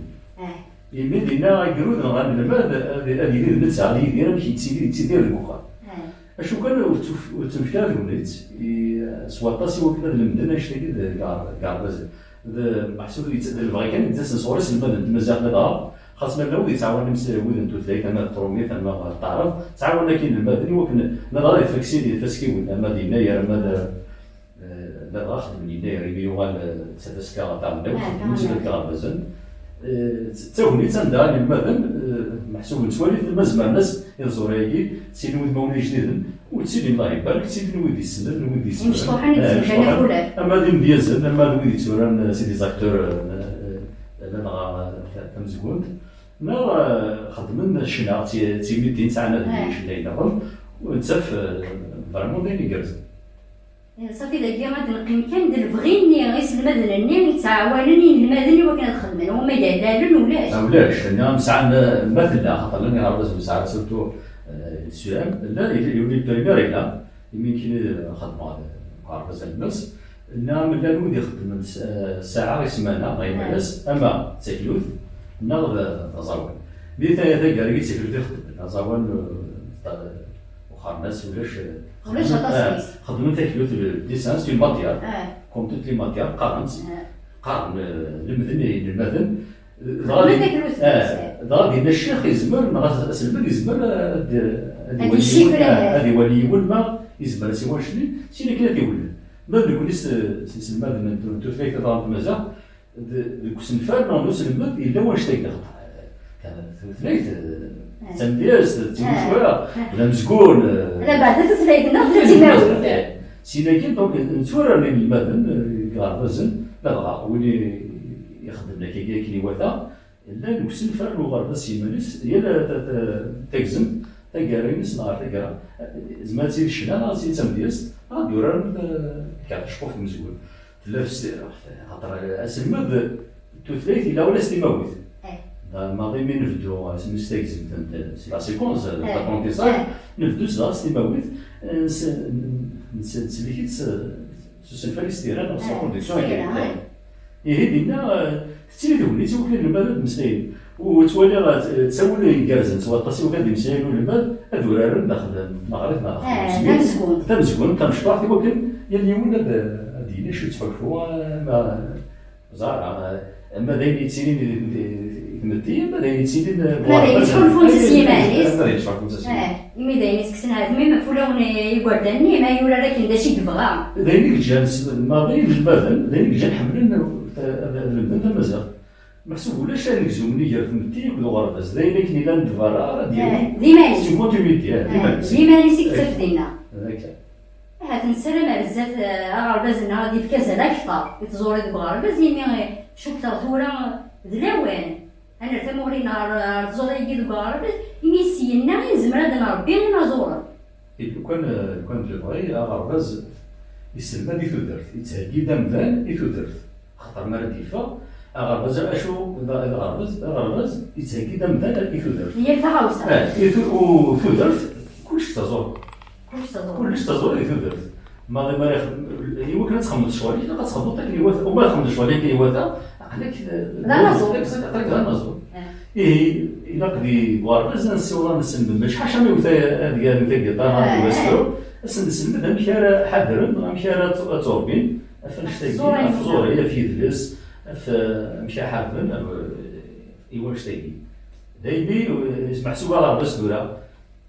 Imi dinna agrud neɣ anelmad ad, ad yili d netta, ad yidir amek yettili, yettidir deg uxxam. Acu kan, ur ttuf-, ur ttunefk ara tegnit i, s waṭas i wakken ad lemden annect-agi deg, deg iɛerbazen. D, meḥsub yett-, d lebɣi kan i d-ttasen sɣur iselmaden n tmaziɣt ladɣa, xas ma llan wid yettɛawanen imes-, wid n tutlayt, ama d trumit, ama d taɛrabt, ttɛawanen akk inelmaden i wakken ladɣa ad ifak sin ifaskiwen, ama d yennayer, ama d, Eh, ladɣa xedmen yennayer imi yuɣal, eh, d tafaska taɣelnawt, ah, xedmen-tt taɣelnawt. Deg iɣerbazen. Eh, d, d tagnit anda inelmaden, eh, meḥsub nettwali-ten ma zemren-as iẓuri-agi, sin wudmawen ijdiden, u ttilin Allah ibarek, ttilin wid yessnen, wid yessnen. Imecṭuḥen i, eh, d-yessemkan imecṭuḥen. Iḥulaf. Ama d imedyazen, ama d wid yetturaren, eh, c'est des acteurs, eh, eh, ladɣa, eh, ta-, tamezgunt. Neɣ, eh, xeddmen ccna, d ti-, d timitin, sɛan ad, eh, ccna-nniḍen, u nettaf, eh, vraiment d ayen igerrzen. Safi, dagi ad neqqim kan d lebɣi-nni iselmaden-nni yettɛawanen inelmaden i wakken ad xedmen, wama yallalen ulac. Ah, ulac, nniɣ-am sɛan, eh, ma tella, xaṭer llan iɣerbazen sɛan surtout, eh, S E M, llan, yuli le primaire yella, imi nekkini xeddmeɣ deg uɣerbaz alemmas, nniɣ-am llan wid ixeddmen s-, eh, ssaɛa i ssmana, neɣ imalas, ama d taklut, neɣ d, d aẓawan. Mi ta-, taggara-agi d taklut i xeddmen, aẓawan, eh, Uxxam-as ulac, ulac aṭas, eh, deg-s. Xedmen taklut, licence, une matière, ah, comme toutes les matières, qqaren-tt, ah, qqaren, eh, lemden inelmaden. Xedmen taklut, eh, deg-s. Dɣa dinna ccix yezmer, neɣ as-, aselmad yezmer ad, ad, ad iwali yiwen, ad iwali yiwen ma yezmer ad s-iwali cli, sin akken ad t-iwelleh. Ma d nekkni s, s iselmaden n tu-, tutlayt taɣelnawt tamaziɣt, d-, deg usenfar neɣ n uselmed yella wannect-agi daɣen. Tutlayt, eh, d tamedyazt, d timucuha, d amezgun, eh, ala beɛda tutlayt-nneɣ d timawit. Sin-agi, donc, nettwarar inelmaden, eh, deg iɣerbazen, ladɣa win i ixeddmen akkagi akken iwata, llan deg usenfar n uɣerbaz s yiman-is, yal ta-, ta-, tagzemt, taggara-ines neɣ ɣer taggara, eh, tezmer ad tili ccna, neɣ ad tili d tamedyazt, neɣ ad d-uraren, eh, akka, aceqquf n umezgun. Tella fes-, xaṭer aselmed n tutlayt yella ula s timawit. Eh. Da, maḍi mi nebdu, eh, s, s tagzemt n, s la séquence, eh, d'apprentissage, eh, nebdu s, s timawit, eh, s, s, nettsellik-itt s, s usenfali s tira neɣ s, eh, reproduction s tira, akken, eh. Ihi dinna, eh, tettili tegnit i wakken inelmaden ad mmeslayen. U ttwaliɣ, eh, ttawil igerrzen s waṭas i wakken ad mmeslayen ulmad, ad uraren daxel n tneɣrit neɣ daxel n, eh, usmid. Tamezgunt. Tamezgunt, tamecṭuḥt, i wakken yal yiwen ad, ad d-yini acu yettḥulfu, eh, ma, ẓer, eh, ma d ayen yettilin di, di, di tmetti, ma d ayen yettilin, eh, ma d ayen yettḥulfun s yiman-is. Ma d ayen yettḥulfun s yiman-is. Eh, imi d ayen yettekksen ɛetmim ɣef wulawen n yigerdan-nni, ma yurar akken d acu i yebɣa. D ayen i yeǧǧan s, maḍi inelmaden, d ayen i yeǧǧan ḥemmlen, eh, ad, ad lemden tamaziɣt. Meḥsub ulac anegzum-nni gar tmetti akked uɣerbaz, d ayen akken ilan d berra ara d-yawi, eh, d iman-is. C'est une continuité, eh, d, eh, iman-is. D iman-is i yettaf dinna. Akka. Ahat nessaram ar zdat, eh, aɣerbaz-nneɣ ad yefk azal akteṛ i tẓuri deg uɣerbaz, imi, eh, cukkteɣ tura d lawan ad nerr tamuɣli-nneɣ ar, ar tẓuri-agi deg uɣerbaz, imi s yenna i nezmer ad nṛebbi inaẓuren. I lukan, lukan d lebɣi, aɣerbaz iselmad i tudert, yettheggi-d amdan i tudert. Axaṭer mi ara d-yeffeɣ, aɣerbaz, acu d, d aɣerbaz? Aɣerbaz yettheggi-d amdan i tudert. Yal taɣawsa. Eh, i tu-, u tudert, kullec d taẓuri. Kullec d taẓuri. Kullec d taẓuri di tudert. Maḍi mi ara ixdem, i wakken ad txedmeḍ ccɣel-ik, ilaq ad txedmeḍ akken iwata. U ma txedmeḍ ccɣel-ik akken iwata, aql-ak, eh, d anaẓur. Aql-ak, aql-ak d anaẓur. Eh. Ihi, ilaq di uɣerbaz ad nessiweḍ ad nselmed, mačči ḥaca ma yewta ad yaru tagiṭart neɣ ad yewaslu, ad sen-nselmed amek ara ḥadren, amek ara tt-, ad ttṛebbin, ɣef annect-agi, ɣef tẓuri, ɣef yidles, ɣef, eh, amek ara ḥarben, eh, i wannect-agi. Daymi, eh, meḥsub aɣerbaz tura,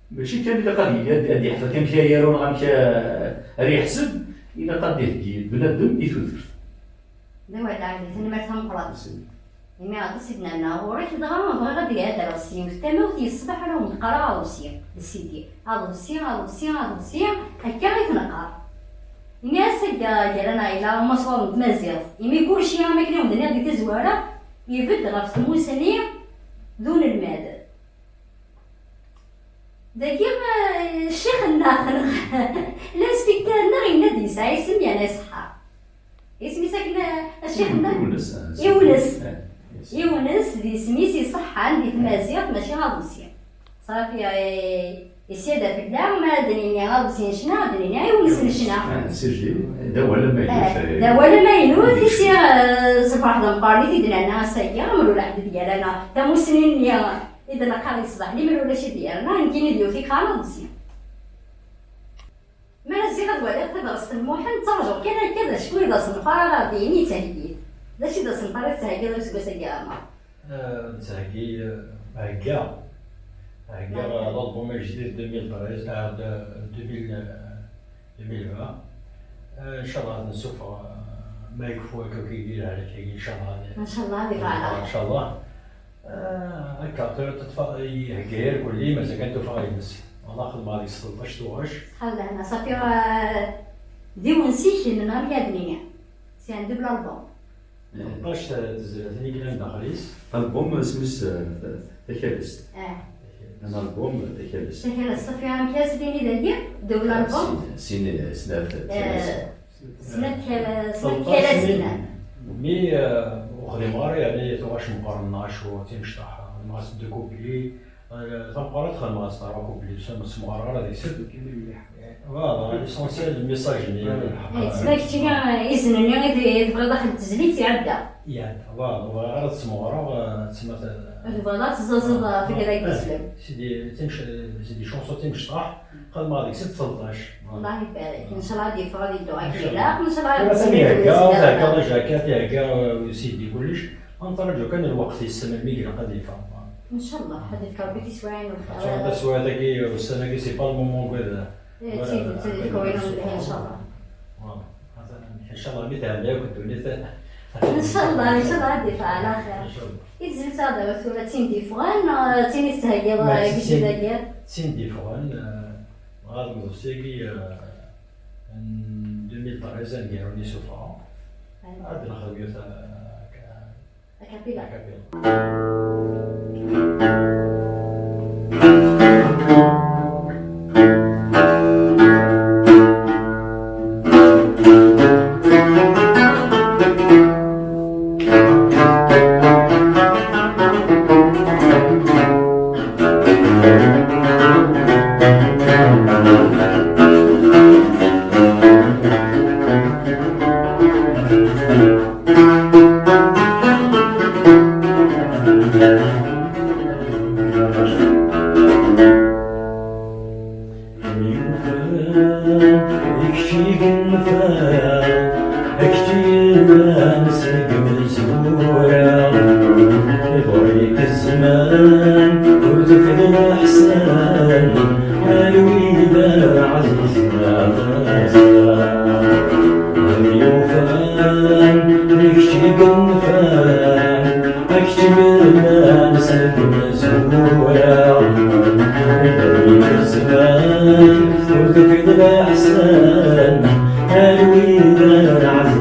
mačči kan ilaq ad yili, ad, ad yeḥfeḍ amek ara yaru neɣ amek ara, ara yeḥseb, ilaq ad d-iheggi bnadem i tudert. D awal lɛali, tanemmirt tameqqrant. Imi aṭas i d-nerna ɣur-k, dɣa bɣiɣ ad d-hedreɣ s yiwet tamawt yeṣbeḥ ur awen-d-qqareɣ aḍebsi, d sidi. Aḍebsi, aḍebsi, aḍebsi, akka i t-neqqar. Imi ass-agi gar-aneɣ yella umaswaḍ n tmaziɣt, imi kulci am akken i wen-d-nniɣ di tazwara, ibedd ɣef tmusni d unelmad. Dagi, eh, ccix-nneɣ, l'inspecteur-nneɣ yenna-d yesɛa isem yerna iṣeḥḥa. Isem-is akken, eh, ccix-nneɣ? Yunes, eh, Yunes. Eh, yes. Yunes d isem-is iṣeḥḥan di tmaziɣt, mačči aḍebsi. Ṣafi, eh, isyada fell-aɣ, ma ad d-nini aḍebsi n ccna, ad d-nini Yunes n ccna. Eh, sijil, d awal amaynut, eh, d awal amaynut, i s-, eh, s lferḥ d ameqqran i t-id-nerna ass-agi, amrul aḥdid gar-aneɣ, tamussni-nni, i d-neqqar di ṣṣbeḥ, limer ulac i d-yerna, nekkini d yiwet i yeqqaren aḍebsi. Mi ara ziɣ ad waliɣ tabɣest n Muḥend, ttrajuɣ kan akka d acu i d asenfar ara ɣ-d-yini yettheggi-d. D acu i d asenfar i tettheggiḍ i useggas-agi, a Ɛmer? Eh, nettheggi, eh, heggaɣ. Heggaɣ, eh, l'album ajdid deux mille treize, eh, de, deux mille, eh, deux mille vingt. Eh, ncallah ad t-nessufeɣ, eh, ma yekfu akka, akka yili lehlak-agi, ncallah. Ncallah, di lɛala. Ncallah. Ah, akka, tura teṭṭef-, ihegga irkelli, mazal kan tufa ines. Wallah, xedmeɣ deg-s tleṭṭac tuɣac. Ḥawl lehna, ṣafi, ah, d iwensiken n Ram Yadni. C'est un double album. Tleṭṭac te-, tezlatin i yellan daxel-is. Album, isem-is, eh, Takalest. Ah. Un album, Takalest. Takalest, ṣafi, amek ara s-tini dagi? Double album? Sin, sin, snat, eh, Takalest. Snat kal-, snat kalasin. Mi, eh, ur xdimeɣ ara, yani, tuɣac meqqren neɣ acu, timecṭaḥ, xedmeɣ-as deux couplets, eh, tameqqrant xedmeɣ-as trois couplets, ur semɣareɣ ara deg-s. Voilà, l'essentiel, le message-nni, eh, tma keččini, eh, izen-nni i t-, i tebɣiḍ daxel n tezlit iɛedda. Iɛedda, voilà, ur bɣiɣ ara ad t-semɣareɣ, eh, tma ta-, ur tebɣiḍ ad teẓẓaẓeḍ, eh, fell-i ad ak-d-isellem. C'est des, timec-, c'est des chansons timecṭaḥ, xedmeɣ deg-s tleṭṭac. Allah ibarek. Ncallah ad yeffeɣ ad yeddu akken ilaq. Ncallah ad yezga, thegga la jaquette, ihegga, euh, usidi, kullec. Ad netraǧu kan lweqt-is, melmi i ilaq ad yeffeɣ. Ncallah ad yefk Rebbi tiswiɛin n lxir. Tura taswiɛt-agi, ussan-agi, c'est pas le moment n wid. Eh, d tidet, ad yefk wayen n lxir, ncallah. Voilà. Ncallah mi tɛedda akk ddunit. Ncallah, ncallah ad yeffeɣ ɛla xir. Ncallah. I tezlit-a d tura d tin d-yeffɣen, neɣ d tin i tettheggiḍ, eh, deg jidagi? D tin d-yeffɣen, eh, Ɣer lmeḍbes-agi, eh, n deux mille treize, aneggaru-nni sufɣeɣ. Ad nexdem yiwet, eh, a cappella. A cappella. Am yufan, d kečč i yennfan, d kečč i yellan seg imezwura. Iḍurr-ik zzman, ur tufiḍ leḥsan, a lwid ɛzizen aṭas. Am yufan, d kečč i yennfan, d kečč i yellan seg imezwura. Iḍurr-ik zzman, ur tufiḍ leḥsan, a lwid ɛzizen aṭas.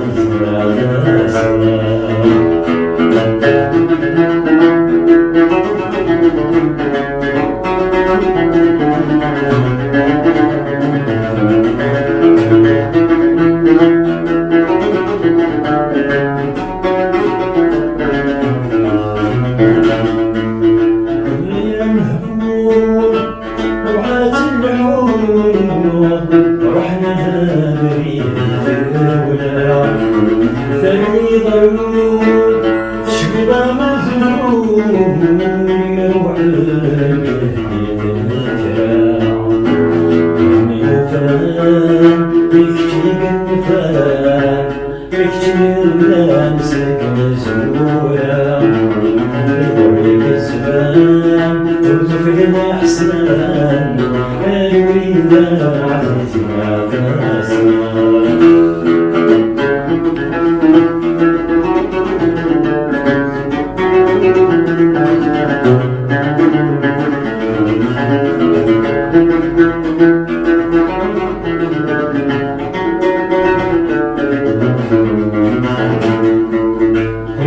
Tura, iḍul-ik zzman, ur tufid iḥsan, a lwin ɛzizen aṭas.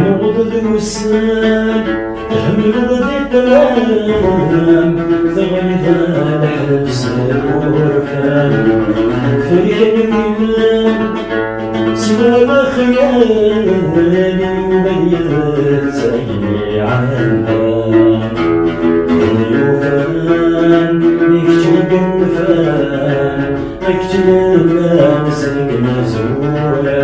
Nuɣ-d d ussan, tḥemmleḍ di ṭṭlam, teɣliḍ leḥbes n wurfan. Ferkan lmal, siwa lexyal, Yuba yebda yettayli ɛemda. Yufan, i kečč i yenfan, kečč yellan seg imezwura,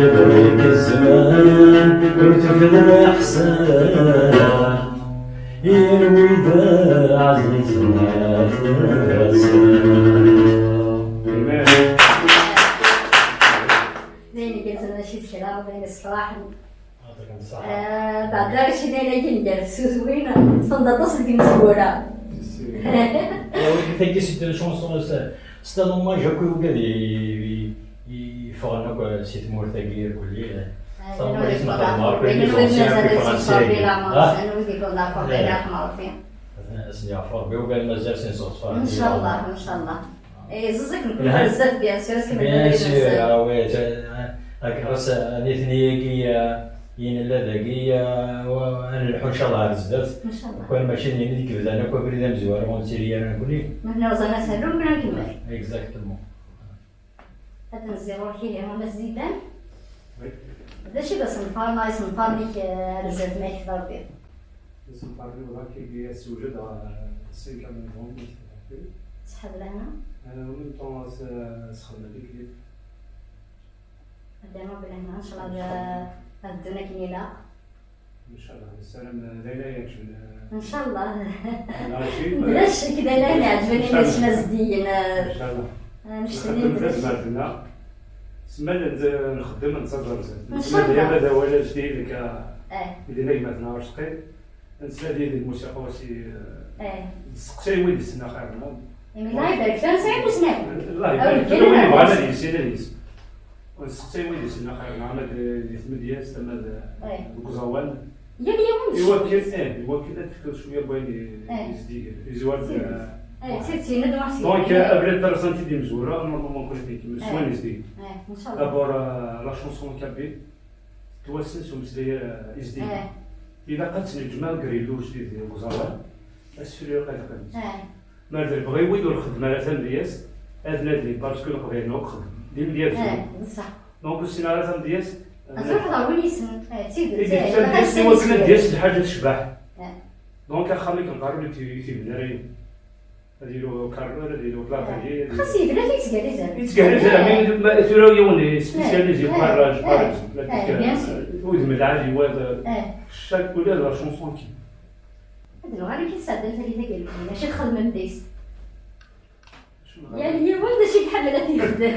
iḍul-ik zzman, ur tufid leḥsan, yal wid ɛzizen ɣef rrsan. D ayen igerrzen mačči d kra, d ayen yessefraḥen. Yeɛṭikem ṣṣeḥḥa. Ah, beɛda ɛecrin ayagi n gar tsutwin, ṭṭfen-d aṭas deg imezwura. Tagi, c'est une chanson, c'est, c'est un hommage akk i wigad i, i, i yeffɣen akk si tmurt-agi irkelli. Ah, c'est un hommage i tnexdem akk les anciens akk i Fransiyen. Ah. Ad sen-yeɛfu Rebbi, ugar mazal sin ṣṣefar. Ncallah, ncallah. Eh, ẓẓiẓ-ik nekk bzzaf, bien sûr, ass kamel bien sûr, ah ouais, ɣas nitni-agi, ah, i nella dagi, ah, wa-, ad nelḥu ncallah ar zdat. Ncallah. Kan mačči d nitni i ibdan akk abrid amezwaru, ur nettili ara nekni. Nitni ẓẓan aserru, nekni ad nkemmel. Exactement. Ad nziɣ ɣur-k ihi, a Mass Zidane. Oui. D acu i d asenfar neɣ isenfaren-ik, eh, ar zdat ma yekfa Rebbi? Isenfaren-iw d akken i as-sewjed ɣer cinq novembre. Ṣṣeḥḥa d lehna. Euh, en même temps, as-, as-xedmen les clips. Ad d-yernu belehna, ncallah ad, ad ddun akken ilaq. Ncallah, nessaram d ayen ara yeɛǧben. Ncallah. Bla ccek d ayen ara yeɛǧben imazdiyen. Ncallah. Annect-nni nxeddem tazmert-nneɣ. Simmal nxeddem, nettaẓ ar zdat. Ncallah. Ad awal ajdid akka i d-inna gma-tneɣ Arezqi. Ad nettnadi di lmusiqa aussi, eh, nesteqsay wid yessnen axir-nneɣ. Imi Allah ibarek, tura nesɛa imusnawen. Allah ibarek, tura win yebɣan ad yissin, ad yissin. Ur nesteqsay wid yessnen axir-nneɣ, ama d, di tmedyazt, ama d, deg uẓawan. Yal yiwen d ccɣel-is. Iwakken, eh, iwakken ad tefkeḍ cwiya n wayen i, i zeddigen. Izwar d, eh, d tidet, yenna-d Mass Zidane. Donc, eh, abrid n tṛaṣant i d-imezwura, normalement, kul akken ikemmel s wayen izeddigen. D'abord, eh, la chanson en kabyle, tettwassen s umeslay, eh, izeddigen. Ilaq ad tt-neǧmeɛ deg rillu ujdid deg uẓawan, asefru ilaq ad iqqim. Ma d lebɣi wid ur xeddmen ara tamedyazt, ad nadin, parce que Leqbayel akk xeddmen d imedyazen. Donc ur ssinen ara tamedyazt. Ad truḥeḍ ɣer win yessnen, eh, d tidet, i d-yefkan tamedyazt i wakken ad d-yas lḥaǧa tecbeḥ. Donc axxam-ik lqaru i t-, i t-ibna ara yiwen. Ad yili ukarreur, ad yili utlaqali, ad yili xas yebna-t yettgerriz. Yettgerriz, eh, mais ma tura yiwen yespesyalizi, eh, ukarraj, eh, par exemple, bien sûr. Udem lɛali, wayeḍ, chaque, ula d la chanson-agi. Ad nuɣal amek i tesɛeddam tallit-agi, mačči txedmem deg-s. Yal yiwen d acu i iḥemmel ad t-yexdem.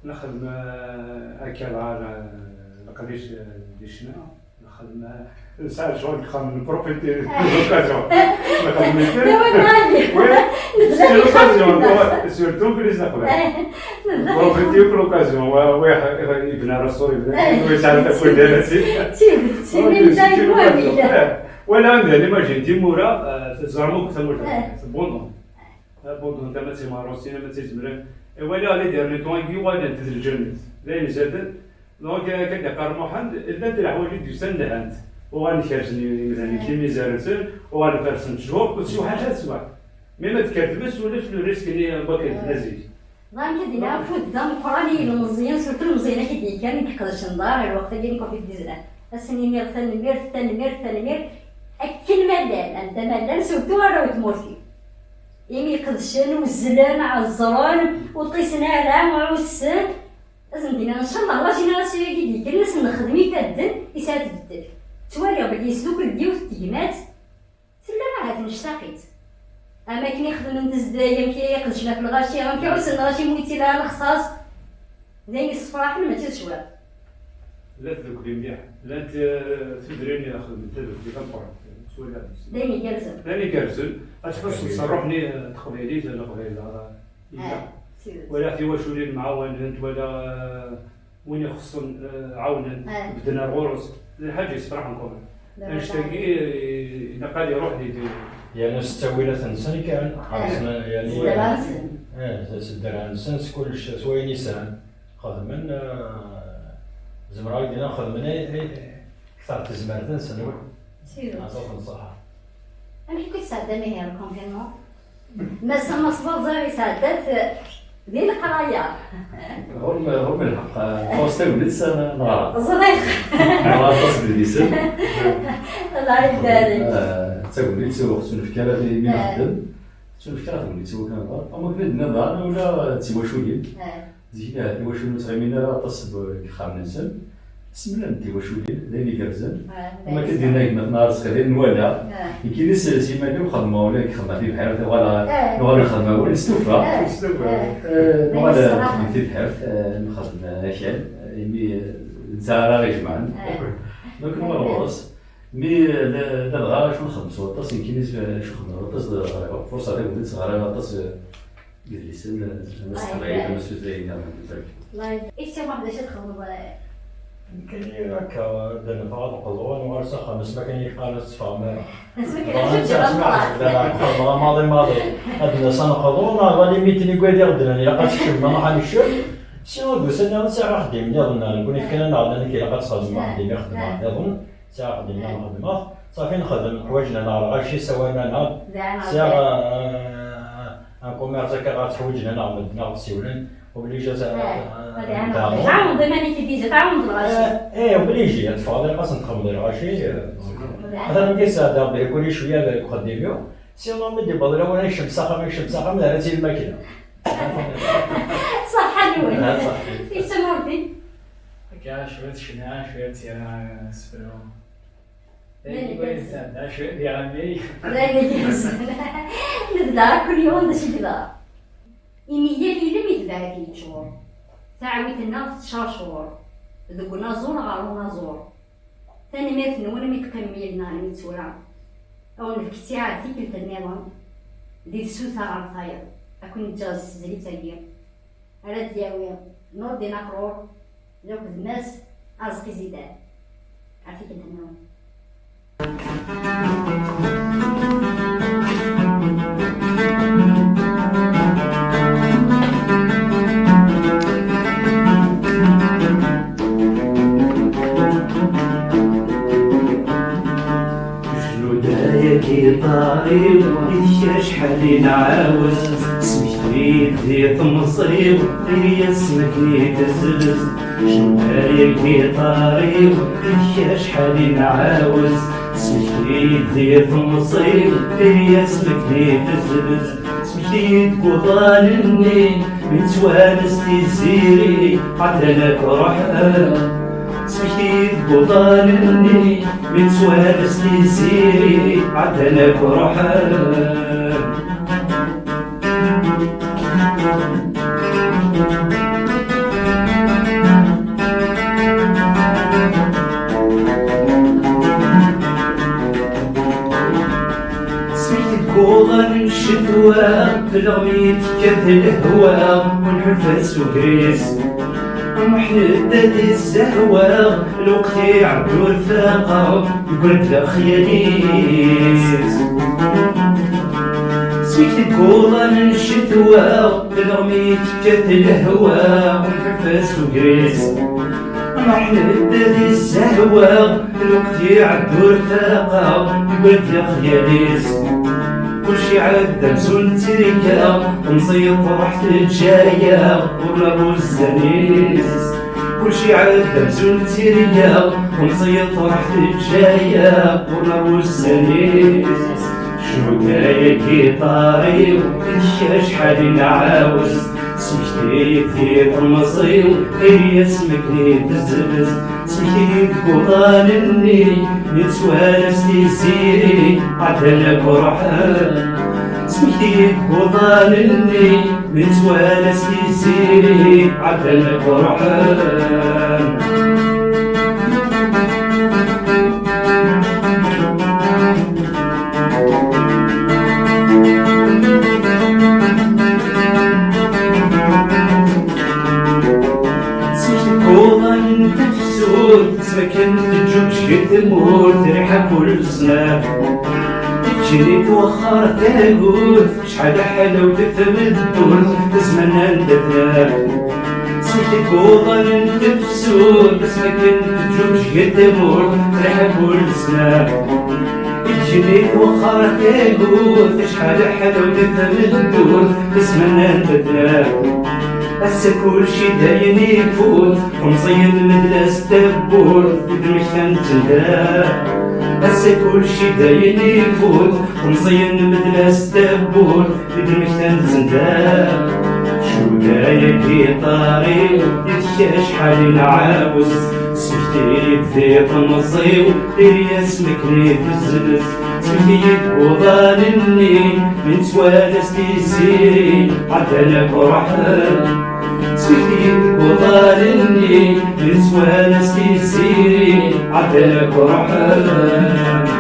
Nexdem, eh, akka dɣa, eh, leqdic, eh, di ccna. Nexdem, eh, nesɛa lecɣal deg uxxam, nprofiti l'occasion. Nexdem kan. Oui, c'est l'occasion, surtout que les Aqbayel. Nprofiti l'occasion, wa, wa, yebna rrasur, yebna, wa yesɛa takwendana-s. Wala anda, imagine, timura, eh, teẓram akk tamurt, tbundun. Abundun tama d timeṛṛusin, ama d tizemrin. Iwala les derniers temps-agi uɣalent d lǧennet. D ayen izaden. Donc, akka d-iqqar Muḥend, llant leḥwayeǧ i d-yusan lhant. Uɣalen kerzen imdanen, timizar-nsen, uɣalen fersen ttjur, ur teswa ḥaǧa teswa. Mi ma tekker tmes, ulac le risque-nni n wakken tella zik. Ḍan kan dinna afud d ameqqran i yilmeẓyen, surtout ilmeẓyen-agi d-yekkan, i iqedcen ḍar, lweqt-agi n covid dix-neuf. Ad sen-iniɣ tanemmirt, tanemmirt, tanemmirt, akken ma llan, anta ma llan, surtout arraw n tmurt-iw. Imi qedcen, uzzlen, ɛeẓẓren, ur ṭṭisen ara, ɛussen. Ad sen-d-iniɣ, ncallah, la génération-agi d-yekkren, ad sen-nexdem ifadden, i s ara tbeddel. Ttwaliɣ belli yesdukel-d yiwet n tegmat, tella ahat nectaq-itt. Am akken i xedmen tezday, amek i qedcen ɣef lɣaci, amek i ɛussen lɣaci mi ur yettili ara lexṣaṣ. D ayen yessefraḥen, mačči d ccwal. Llant deg mliḥ, llant, eh, tudrin xedment adebbi d ameqqran, s wallaɣ-is. D ayen igerrzen. D ayen igerrzen. Ad tḥusseḍ s ṛṛuḥ-nni, eh, teqbaylit, leqbayel, eh, yella. Ah, s tidet. Walaɣ tiwaculin mɛawanent, walaɣ, eh, win ixuṣṣen, eh, ɛawnen, ah, bedden ar ɣur-s. D lḥaǧa yessefraḥen kan. Annect-agi, eh, ilaq ad iruḥ di, di yerna s ttawilat-nsen kan, ah, ḥerṣen, yani, s ddreɛ-nsen. Eh, s ddreɛ-nsen, s kullec, s wayen i sɛan. Xedmen, eh, zemreɣ ad d-iniɣ xedmen ay, ay, kter n tezmert-nsen. Tidet. Ɛṭuɣ-ten ṣṣeḥḥa. Amek i k-id-sɛedda ihi le confinement? Massa Mass Baẓar yesɛedda-t di leqraya. Ɣur-m, ɣur-m lḥeqq, eh, ɣur-s tagnit neɣra. Ẓriɣ. Neɣra aṭas n yedlisen. Allah ibarek. Eh, d tagnit ur ɣ-tettunefk ara i mi nxeddem. Tettunefk ara tagnit i wakken ad nɣer. Am wakken i d-nniḍ daɣen, ula d tiwaculin. Eh. Zik, eh, tiwaculin ur ttɣimin ara aṭas deg yexxamen-nsen. Semlan tiwaculin, d ayen igerrzen. Ah, am akken d-yenna gma-tneɣ Arezqi, d ayen nwala. Ah. Nekkini s, s iman-iw xedmeɣ ula deg xedma tibḥirt, uɣaleɣ, ah, nuɣal nxeddem awal, nestufa. Ah. Nestufa. Ah. Eh, nuɣal nxeddem tibḥirt, eh, nxeddem akal, eh, imi, eh, d netta ara ɣ-ijemɛen. Ah. Donc, nuɣal ɣur-s. Mi, eh, la, ladɣa acu nxeddem s waṭas, nekkini s, acu xedmeɣ aṭas, d, ɣriɣ, furṣa tagut ɣriɣ aṭas, eh, idlisen, eh, ama s teqbaylit, ama s tutlayin nniḍen. Live. I ssuma d acu txedmeḍ? Nekkini akka, d neffeɣ ad nqeḍu, nuɣal s axxam, asmi akken i yi-qqaren ad teffɣem ara. Asmi akken i yi-qqaren ad teffɣem ara. Xedmeɣ maḍi maḍi. Ad d-nas ad nqeḍu, neɣ limit n igad i ɣ-d-nnan, ilaq ad teččem, ma nruḥ ad nekcem. Si ɣud ussan nniḍen, sɛiɣ axeddim nniḍen, nekkni fkan-aneɣ-d, nekk ilaq ad txedmem axeddim i xedmeɣ nniḍen. Sɛiɣ axeddim nniḍen xedmeɣ. Ṣafi nxeddem ḥwaǧen ad neɣ lɣaci sawalen-aneɣ. Sɛiɣ, eh, un commerce akka ɣer tḥwaǧen ad neɣ medden ad ɣ-d-siwlen. Obligé ad, eh, ad, ad, ad, tɛawneḍ iman-ik i déjà, tɛawneḍ lɣaci. Eh, eh, obligé ad teffɣeḍ ilaq ad sen-txedmeḍ lɣaci, eh. Atan nekk sɛeddaɣ belkul cwiya deg uxeddim-iw. Sinon mi d-yewweḍ lawan ad nekcem s axxam, nekcem s axxam, d ara tt-ilmakla. Ṣaḥḥa-nwen. Ah, ṣaḥḥa. Yessam Ṛebbi. Akka cwiṭ ccna, cwiṭ tira, asefru. D ayen igerrzen. Cwiṭ diɣenni. D ayen igerrzen. Nebda kul yiwen d acu i yeḍra. Imi yal ilem itbeɛ-it yeččur. Taɛwit-nneɣ tettcercur. Deg unaẓur ɣer unaẓur. Tanemmirt-nwen mi teqqimem yid-neɣ almi d tura. Ad wen-nefk ttiɛad tikkelt nniḍen di tsuta ɣer tayeḍ, ad ken-ǧǧeɣ s tezlit-agi ara d-yawi Nurdin Aqrur d akked Mass Arezqi Zidane. Ar tikkelt nniḍen. Jnuda-yagi ṭar-iw, i deg acḥal i nɛawez, smekti-d di temẓi-w, iri-yas medden i tezlez. Jnuda-yagi ṭar-iw, i deg acḥal i nɛawez, smekti-d di temẓi-w, iri-yas medden i tezlez. Smekti-d deg uḍan-nni, mi nettwanas tiziri, ɛeddan akk ruḥen. Smekti-d deg uḍan-nni, mi nettwanas tiziri, ɛeddan akk ruḥen. Seg tgurra n ccetwa, tleɣmi tekkat lehwa, ur nḥulfa s ugris. Muḥend ad issehwa, lweqt iɛedda ur faqeɣ, yewweḍ lexyal-is. Seg tgurra n ccetwa, tleɣmi tekkat lehwa, ur nḥulfa s ugris. Muḥend ad issehwa, lweqt iɛedda ur faqeɣ, yewweḍ lexyal-is. Kulci iɛedda amzun d tirga, temẓi truḥ teǧǧa-yaɣ, ur nerwi ussan-is. Kulci iɛedda amzun d tirga, temẓi truḥ teǧǧa-yaɣ, ur nerwi ussan-is. Cnuda-yagi ṭar-iw, deg acḥal i nɛawez, smekti-d di temẓi-w, iri-yas medden i tezlez. Smekti-d deg uḍan-nni, mi nettwanas tiziri, ɛeddan akk ruḥen. Smekti-d deg uḍan-nni, mi nettwanas tiziri, ɛeddan akk ruḥen. Tamurt riḥa kul ssnaf, ǧǧini twexxer tagut, acḥal ḥlawt tmeddurt, zzman anda tnaf. Seg tguḍa n tefsut, asmi akken teǧǧuǧǧeg tamurt, riḥa kul ssnaf. Ǧǧini twexxer tagut, acḥal ḥlawt tmeddurt, zzman anda tnaf. Ass-a kulci dayen ifut, temẓiyen medla s tawwurt, d lmekta n tzendar. Ass-a kulci dayen ifut, temẓiyen medla s tawwurt, d lmekta n tzendar. Cudaya giṭar-iw, yid-k acḥal i nɛawez, smekti-yi-d di temẓi-w, diri-yas makken i tezlez. Smekti-yi-d deg uḍan-nni, mi nettwala s tiziri, ɛeddan akk ruḥen. Smekti-yi-d deg uḍan-nni, mi nettwala s tiziri, ɛeddan akk ruḥen.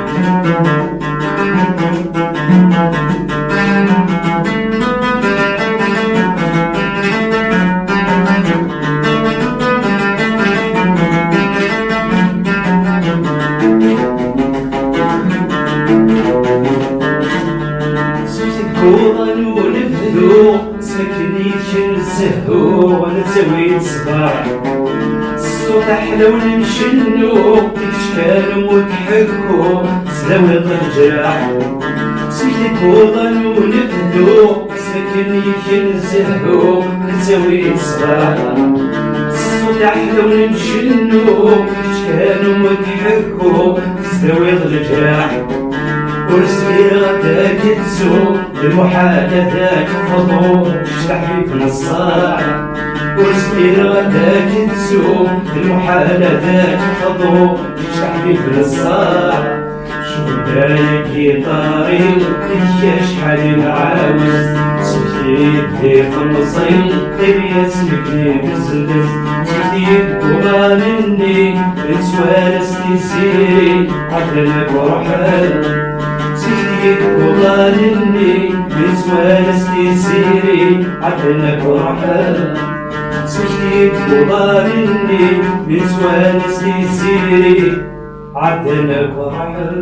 Seg tgura n unebdu, sakken i ken-zehhuɣ, nettawi-d ṣṣbeḥ. S ṣṣut aḥlaw n mcennu, ičkan u tḥekku, tesdawiḍ leǧraḥ. Seg tgura n unebdu, sakken i ken-zehhuɣ, nettawi-d ṣṣbeḥ. S ṣṣut aḥlaw n mcennu, ičkan u tḥekku, tesdawiḍ leǧraḥ. Ur zmireɣ ad k-ttuɣ, lmuḥal ad k-xḍuɣ, kečč d aḥbib n ṣṣeḥ. Ur zmireɣ ad k-ttuɣ, lmuḥal ad k-xḍuɣ, kečč d aḥbib n ṣṣeḥ. Cudaya giṭar-iw, yid-k acḥal i nɛawez, smekti-yi-d di temẓi-w, diri-yas makken i tezlez. Smekti-yi-d deg uḍan-nni, nettwala s tiziri, ɛeddan akk ruḥen. Smekti-yi-d deg uḍan-nni, mi nettwala s tiziri, ɛeddan akk ruḥen. Smekti-yi-d deg uḍan-nni, mi nettwala s tiziri, ɛeddan akk ruḥen.